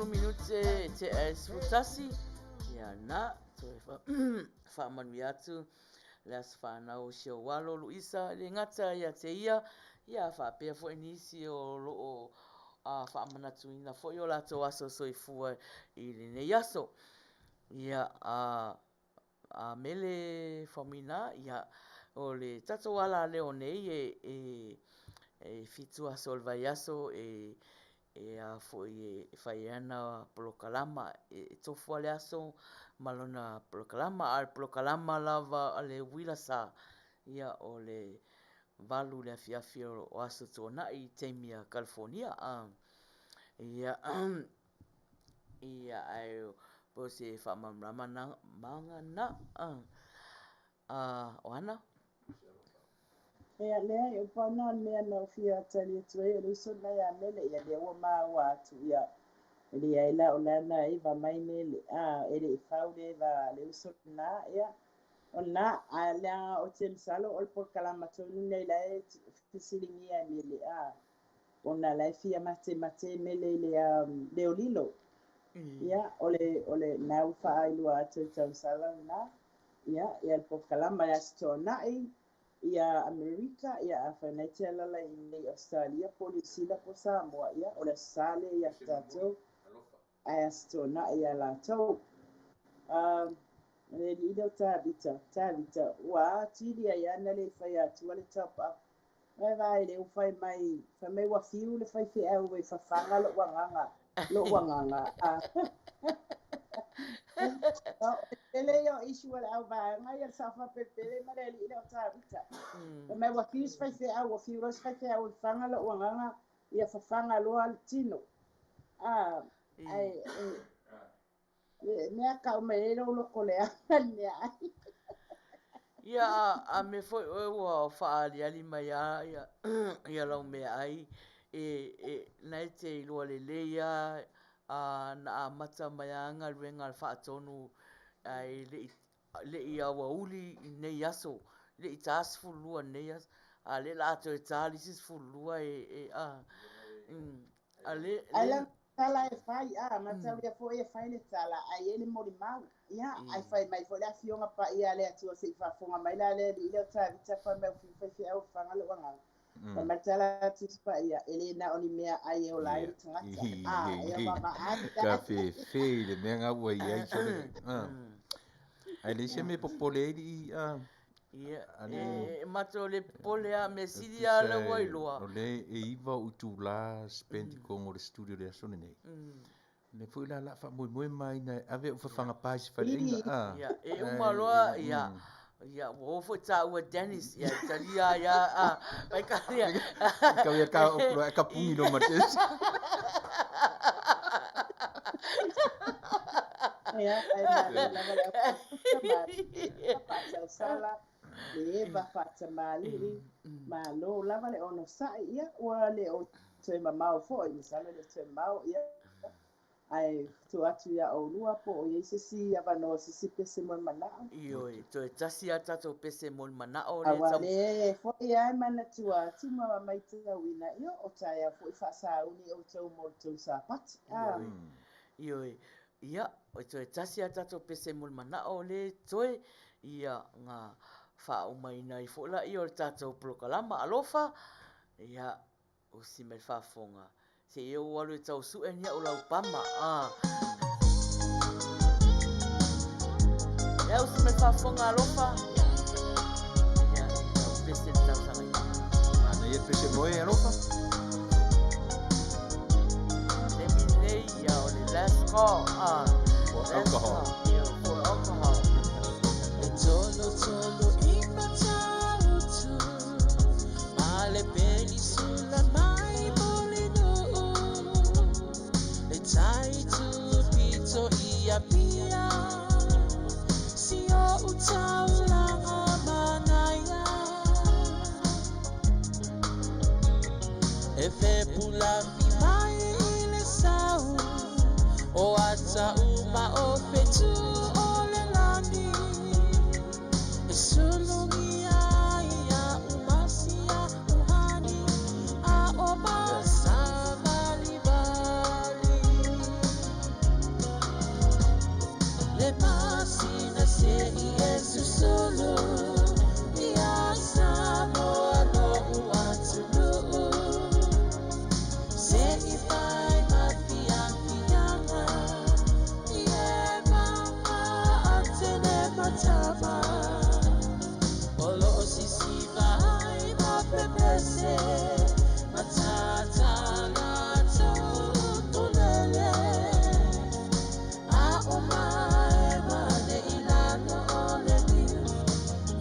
minute e tea e 11, ia na, toe faamanuia atu le aso fanau o si ou alo Luisa, e le gata ia te ia, ia faapea foi nisi o lo o faamanatuina foi o latou aso soifua i lenei aso. Ia, a A Mele Faumuina, ia, o le tatou alaleo nei e, e, e fitu aso o le vaiaso e, e a foi e fai ai ana polokalama, e tofu lava le aso ma lona polokalama, a o le polokalama lava a le uila sa, ia o le 8 i le afiafi o aso Tuanai i taimi a Kalifonia. Ia, Ia, ae po o se faamalamalamaga lena. O Ana? Ia, leai, o pau lena o le mea na ou fia tali atu ai, o le uso lena ia Mele, ia lea ua maua atu, ia, e leai la, o la na eva mai Mele, a, e le i fau le eva a le uso lena, ia, o lena, ae leaga ou te masalo o le polokalama tonu lenei la e fesiligia e Mele, a, ona la e fia matemate Mele i le leolilo. Ia, o le, o le, na ua faailoa atu e Tausala lena, ia, ia le polokalama i Aso Toonai, ia Amerika, ia afai na e te alala i inei i Ausetalia po o Niu Sila po o Samoa, ia, o le Aso Sa lea ia tatou, ae Aso Toonai ia latou. Le alii lea o Tavita, Tavita, ua atili ai lava na le fai atua le top up. Vae vaai lea ua fai mai, fai mai ua fiu le faifeau e fafaga lou agaga, lou agaga. Tele ia o issue a le auvaega ia le sao faapelepele ma le alii lea o Tavita. Fai mai ua fiu se faifeau, ua fiu loa se faifeau e faga lou agaga ia fafaga loa le tino. A, ae e mea tau mai ai lou loto leaga i le meaai. Ia a mea foi oe ua faaaliali mai lava ia ia lau meaai e e na e te iloa lelei lava a na amata mai lava galuega a le faatonu ae le i le i aoauli i lenei aso, le i ta 12 i lenei aso, a o lea o le a toe ta le isi 12 e e a a le Ae leaga tala e fai, a mataulia foi e fai le tala ae i ai le molimau. Ia, ae fai mai foi le Afioga Paia a le Atua se i faafofoga mai la le alii lea o Tavita fai mai ua fiu faifeau e faga lou agaga. Fai mai le tala a Tusi Paia, e le na o ni meaai e ola ai le tagata. A, e vaavaai la. Ka fefe i le mea nga ua i ai sole. Ae leai se mea e popole ai alii a. Ia, e matou le popole lava, mea sili lava lea ua iloa. O lea e 9 ou itula spend i totonu o le studio i le aso lenei. O lea foi la o le a faamoemoe ma ina e ave au fafaga pa i se faleaiga. A. Ia, e uma loa, ia, ia, ua o foi tāua Dennis, ia, e talia ai lava, a, mai ka lia. Kau ia ka o e ka pungi no ma Dennis. Ia, ae malo lava le au faatausala, le eva faatamalii, malo lava le onosai, ia, ua le o toe mamao foi, masalo e le o toe mamao, ia, ae tuu atu ia oulua po o i ai se isi avanoa o se isi pese mo le manao. Ioe, toe tasi lava tatou pese mo le manao lea Aua le foi lava e manatua atu ma maitauina, ia, o taeao foi faasauni outou mo le tou Sapati. Ioe, ioe, ia, toe tasi lava tatou pese mo le manao lea toe, ia, na faaumaina ai foi laia o le tatou polokalama. Alofa, ia, Usi mai le faafofoga, se i ou alu e tau sue ni au laupama. Ah. Ia usi mai le faafofoga alofa. Ia, lau pese le tausaga i. Manaia le pese moe alofa. Taimi lenei, ia o le last call. Ah. For alcohol. Ia, for alcohol. E tolo tolo i Matautu Ma le penisula mai Mulinuu Le tai tupito i Apia Si o'u taulaga manaia E fepulafi mai i le sau O ata uma o fetu o le lani E sulugia ai a'u masia uhani A o masavalivali Le masina se'i e susulu Ia Samoa lo'u atunuu Se'i fai ma fiafiaga I e mama a tele matama O lo'o sisiva ai ma pepese Matata latou utulele A o mae ma le ilalo o le liu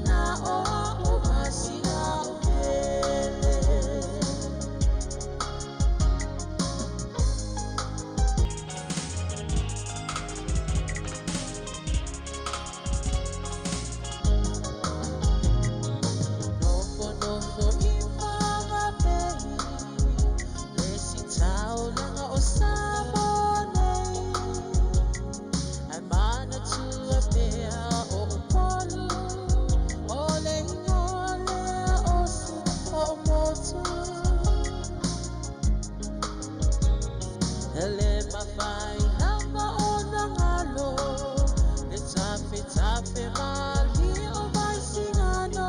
Na o a'u masia o pele. Nofo nofo i Fagapei Le si taulaga o Samoa nei Ae manatua pea o Upolu O le igoa lea o si o'u motu E le mafai lava ona galo Le tafetafe malie o Vaisigano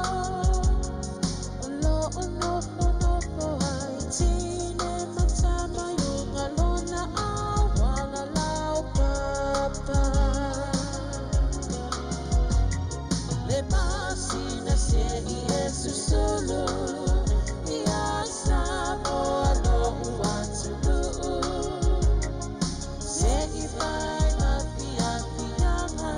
O lo'o nofonofo ai tine ma tama i luga lona auala laupapa Le masina se'i e susulu Ia Samoa lo'u atunuu Se'i fai ma fiafiaga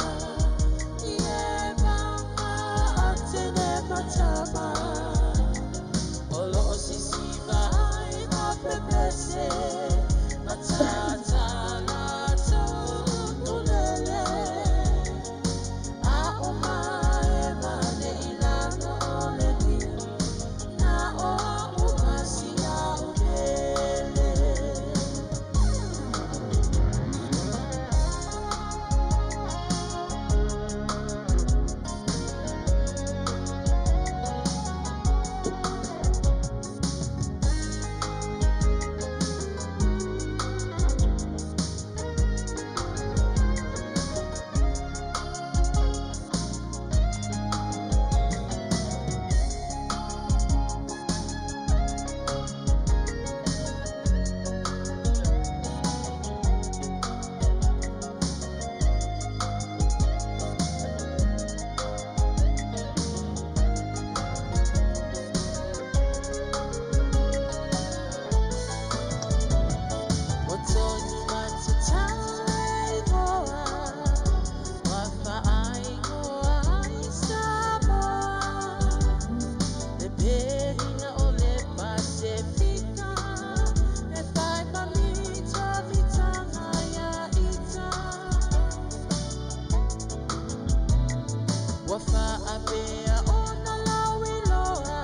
Ua faapea ona lauiloa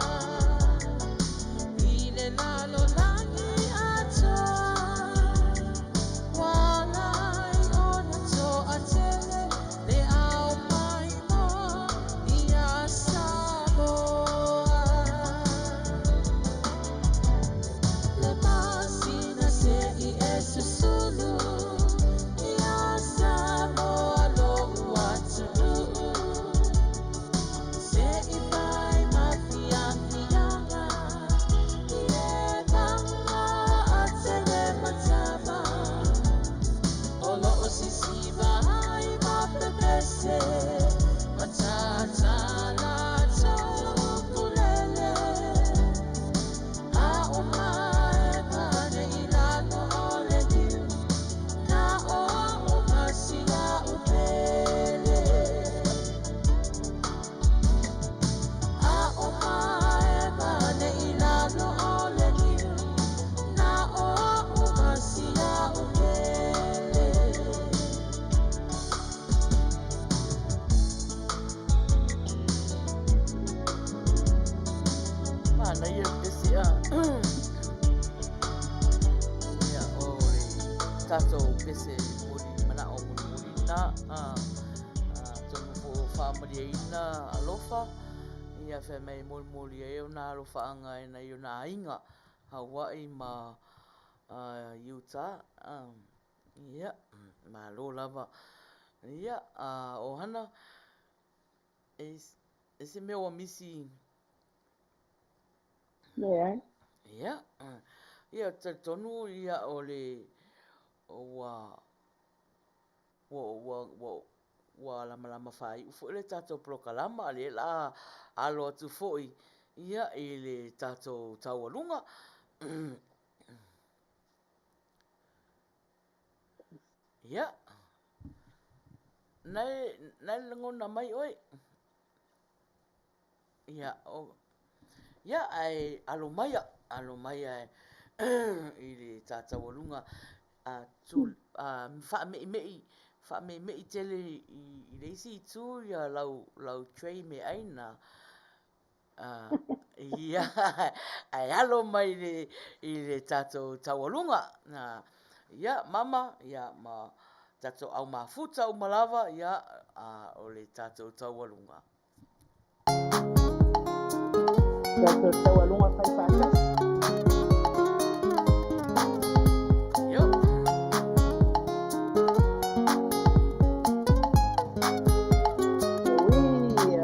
i le lalolagi atoa. Ua ala ai ona toatele le ao maimoa iā Samoa. Le masina se i e susulu iā Samoa lo'u atunuu. Se i fai ma fiafiaga i e maga a tele matava. O lo'o sisiva ai ma pepese ma tātā latou ukulele. A o mae pane i lalo o le niu, na o a'u ma si a'u pele. A o mae pane i lalo o le niu, na o a'u ma si a'u pele. Manaia le pese a. Ia, o le tatou pese moli mana'o mulimuli lena, atonu po o faamalieina alofa, ia fai mai e molimoli ai ona alofaaga e nai ona aiga, Hawaii ma Utah. Ia, malo lava. Ia, o Hana, e se mea ua misi? Leai. Ia, ia talitonu ia o le ua ua ua ua ua lamalama faaiu foi le tatou polokalama, lea la a alo atu foi ia i le tatou taualuga. Ia, nae nae lagona mai oe. Ia, o, ia ae alo maia, alo maia i le ta taualuga a tu a faame'ime'i faame'ime'i tele i le isi itu ia lau lau tray meaai na. Ia, ae alo mai i le tatou taualuga. Ia, mama, ia ma tatou au mafuta uma lava, ia, o le tatou taualuga. Tatou taualuga fai faatasi. Io. Ui, mai.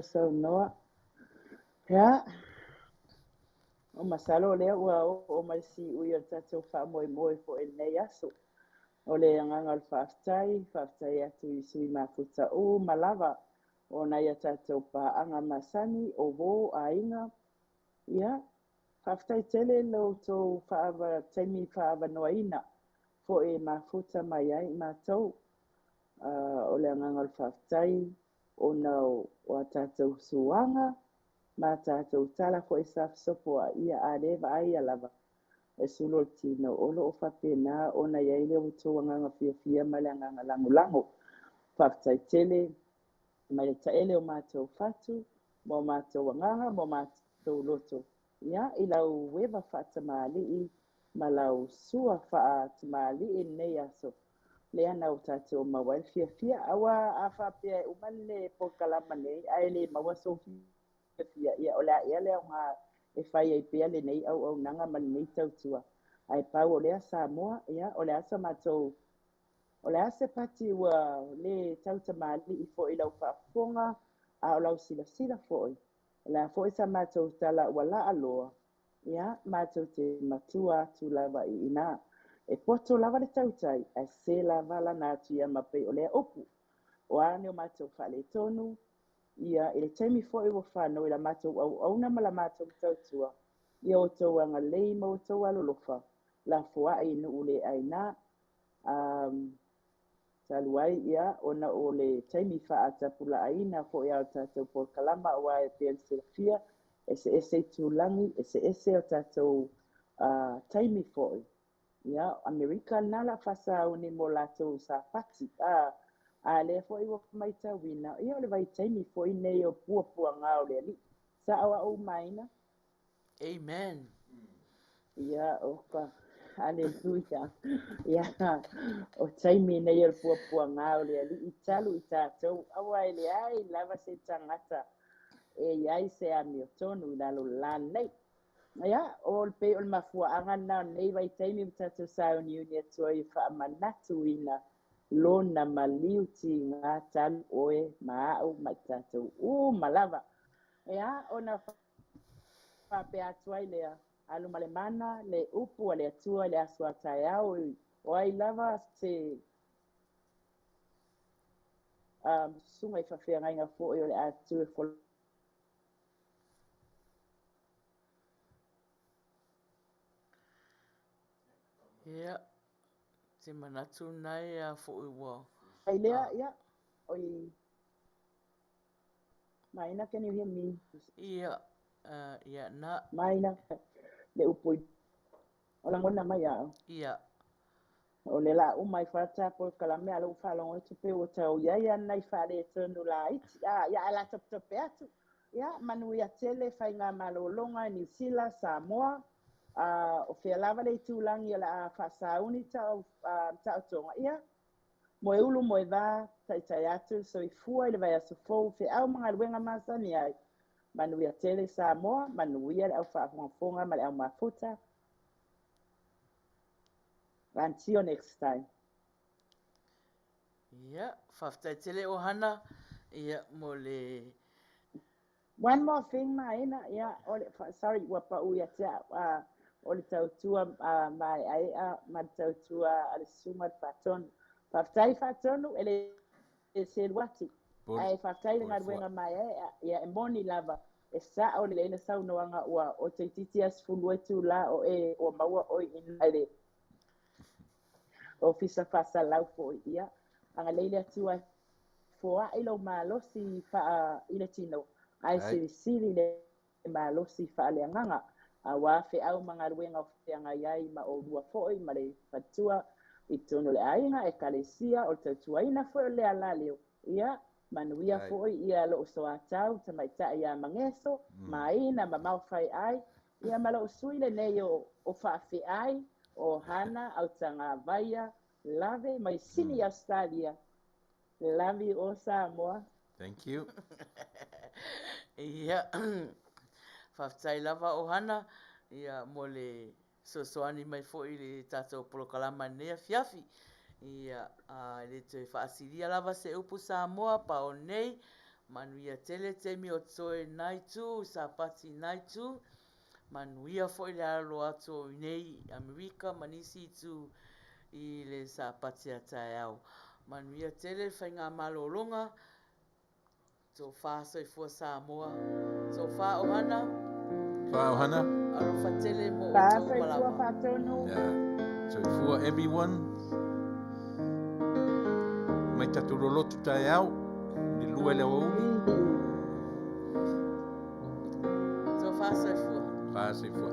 Sausaunoa. Ia, o masalo o lea ua oo mai le siui o le tatou faamoemoe foi i lenei aso. O le agaga o le faafetai, faafetai atu i sui mafuta uma lava o nai a tatou paaga masani, o uo, aiga. Ia, faafetai tele i lo outou taimi faaavanoaina foi e mafuta mai ai matou. O le agaga o le faafetai ona o a tatou suaga ma a tatou tala foi sa fesopoai, a lea e vaaia lava e sulu o le tino, o lo o faapena ona i ai le outou agaga fiafia ma le agaga lagolago. Faafetai tele mai le taele o matou fatu ma o matou agaga ma o matou loto, ia, i lau eva faatamalii ma lau sua faatamalii i lenei aso, lea na o tatou maua ai le fiafia. Aua a faapea e uma le polokalama nei ae le maua sou fiafia, ia o le a ea le aoga e fai ai pea lenei auaunaga ma lenei tautua? Ae pau o lea Samoa, ia, o le a sa matou, o le a se pati ua le tautamalii foi i lau faafofoga, a o lau silasila foi, o le a foi sa matou tala ua laaloa, Ia, matou te matua atu lava i ina. E poto lava le tautai, ae sese lava lana atu ia ma pei o lea upu. O a ni o matou faaletonu, ia, i le taimi foi ua fanau i la matou auauna ma la matou tautua, ia outou agalelei ma outou alolofa, lafoai i nuu le aina. Um. Talu ai, ia, ona o le taimi faatapulaaina foi a o tatou polokalama, aua e pei ona silafia, eseese itulagi, eseese o tatou taimi foi. Ia, Amerika lena la faasauni mo latou Sapati, a, a lea foi ua matauina, ia, o le vaitaimi foi nei o puapuaga o le Alii. Sao au Maina? Amen. Ia, oka. Aleluia. Ia, o taimi nei o le puapuaga o le Alii talu i tatou, aua e leai lava se tagata e i ai se amiotonu i lalo o le la nei. Ia, o le pei o le mafuaaga lena o lenei vaitaimi ua tatou sauniuni atu ai e faamanatuina lona maliu tiga talu oe ma au ma i tatou uma lava. Ia, ona faapea atu ai lea, Alu ma le mana le upu a le Atua i le aso a taeao, o ai lava se susuga i faafeagaiga foi o le a tu e folau. Ia, te manatu lena ea foi ua. Ai lea, ia, oi. Maina, can you hear me? Ia, uh, ia, na. Maina, le upu i o lagona mai au. Ia. O le la uma i fata polokalame a lou faalogo atu pe ua tau i ai ana i faaletonu laiti. A, ia ae la topetope atu. Ia, manuia tele faigamalologa i Niu Sila, Samoa, a, o fea lava le itulagi o le a faasauni tau, uh, taotoga. Ia, Moe ulu moe va, taitai atu le soifua i le vaiaso fou, feau ma galuega masani ai. Manuia tele Samoa, manuia le au faafogafoga ma le au mafuta. Until next time. Ia, faafetai tele Ohana, ia mo le One more thing Maina, ia, o le, sorry ua pau ia te au, uh, o le tautua uh, maeaea ma le tautua a le susuga le Faatonu. Faafetai Faatonu, e le selu atu. Ae faafetai le galuega maeaea, ia e moni lava, e sao lelei le saunoaga ua o toeitiiti lava 12 itula o e ua maua oe i ina i le Ofisa Faasalau foi, ia, agalelei le Atua e foai lou malosi faa i le tino, ae silisili le malosi faaleagaga, aua feau ma galuega o feagai ai ma oulua foi ma le faletua i totonu o le aiga, ekalesia, o le tautuaina foi o le alaleo. Ia, manuia foi ia lou soatau tamaitai ia Mageso, Maina ma Maofaiai, ia ma lou sui lenei o, o Faafeai, o Hana Autagavaia, Lave mai Sini Australia. Love you all Samoa. Thank you. Ia, faafetai lava Ohana ia mo le fesoasoani mai foi i le tatou polokalama i lenei afiafi. Ia, a e le toe faasilia lava se upu Samoa pa o nei, Manuia tele taimi o totoe i lena itu, Sapati i lena itu. Manuia foi le alo atu o inei i Amerika ma nisi itu i le Sapati a taeao. Manuia tele le faigamalologa. Tofa soifua Samoa. Tofa ohana. Fa ohana. Alofa tele mo Fa outou uma soifua lava. faatonu. Yeah. Soifua everyone. Mai tatou lolotu taeao. Le 2 i le aoauli. Tofa soifua. Fa soifua.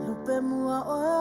Lupe mua oe.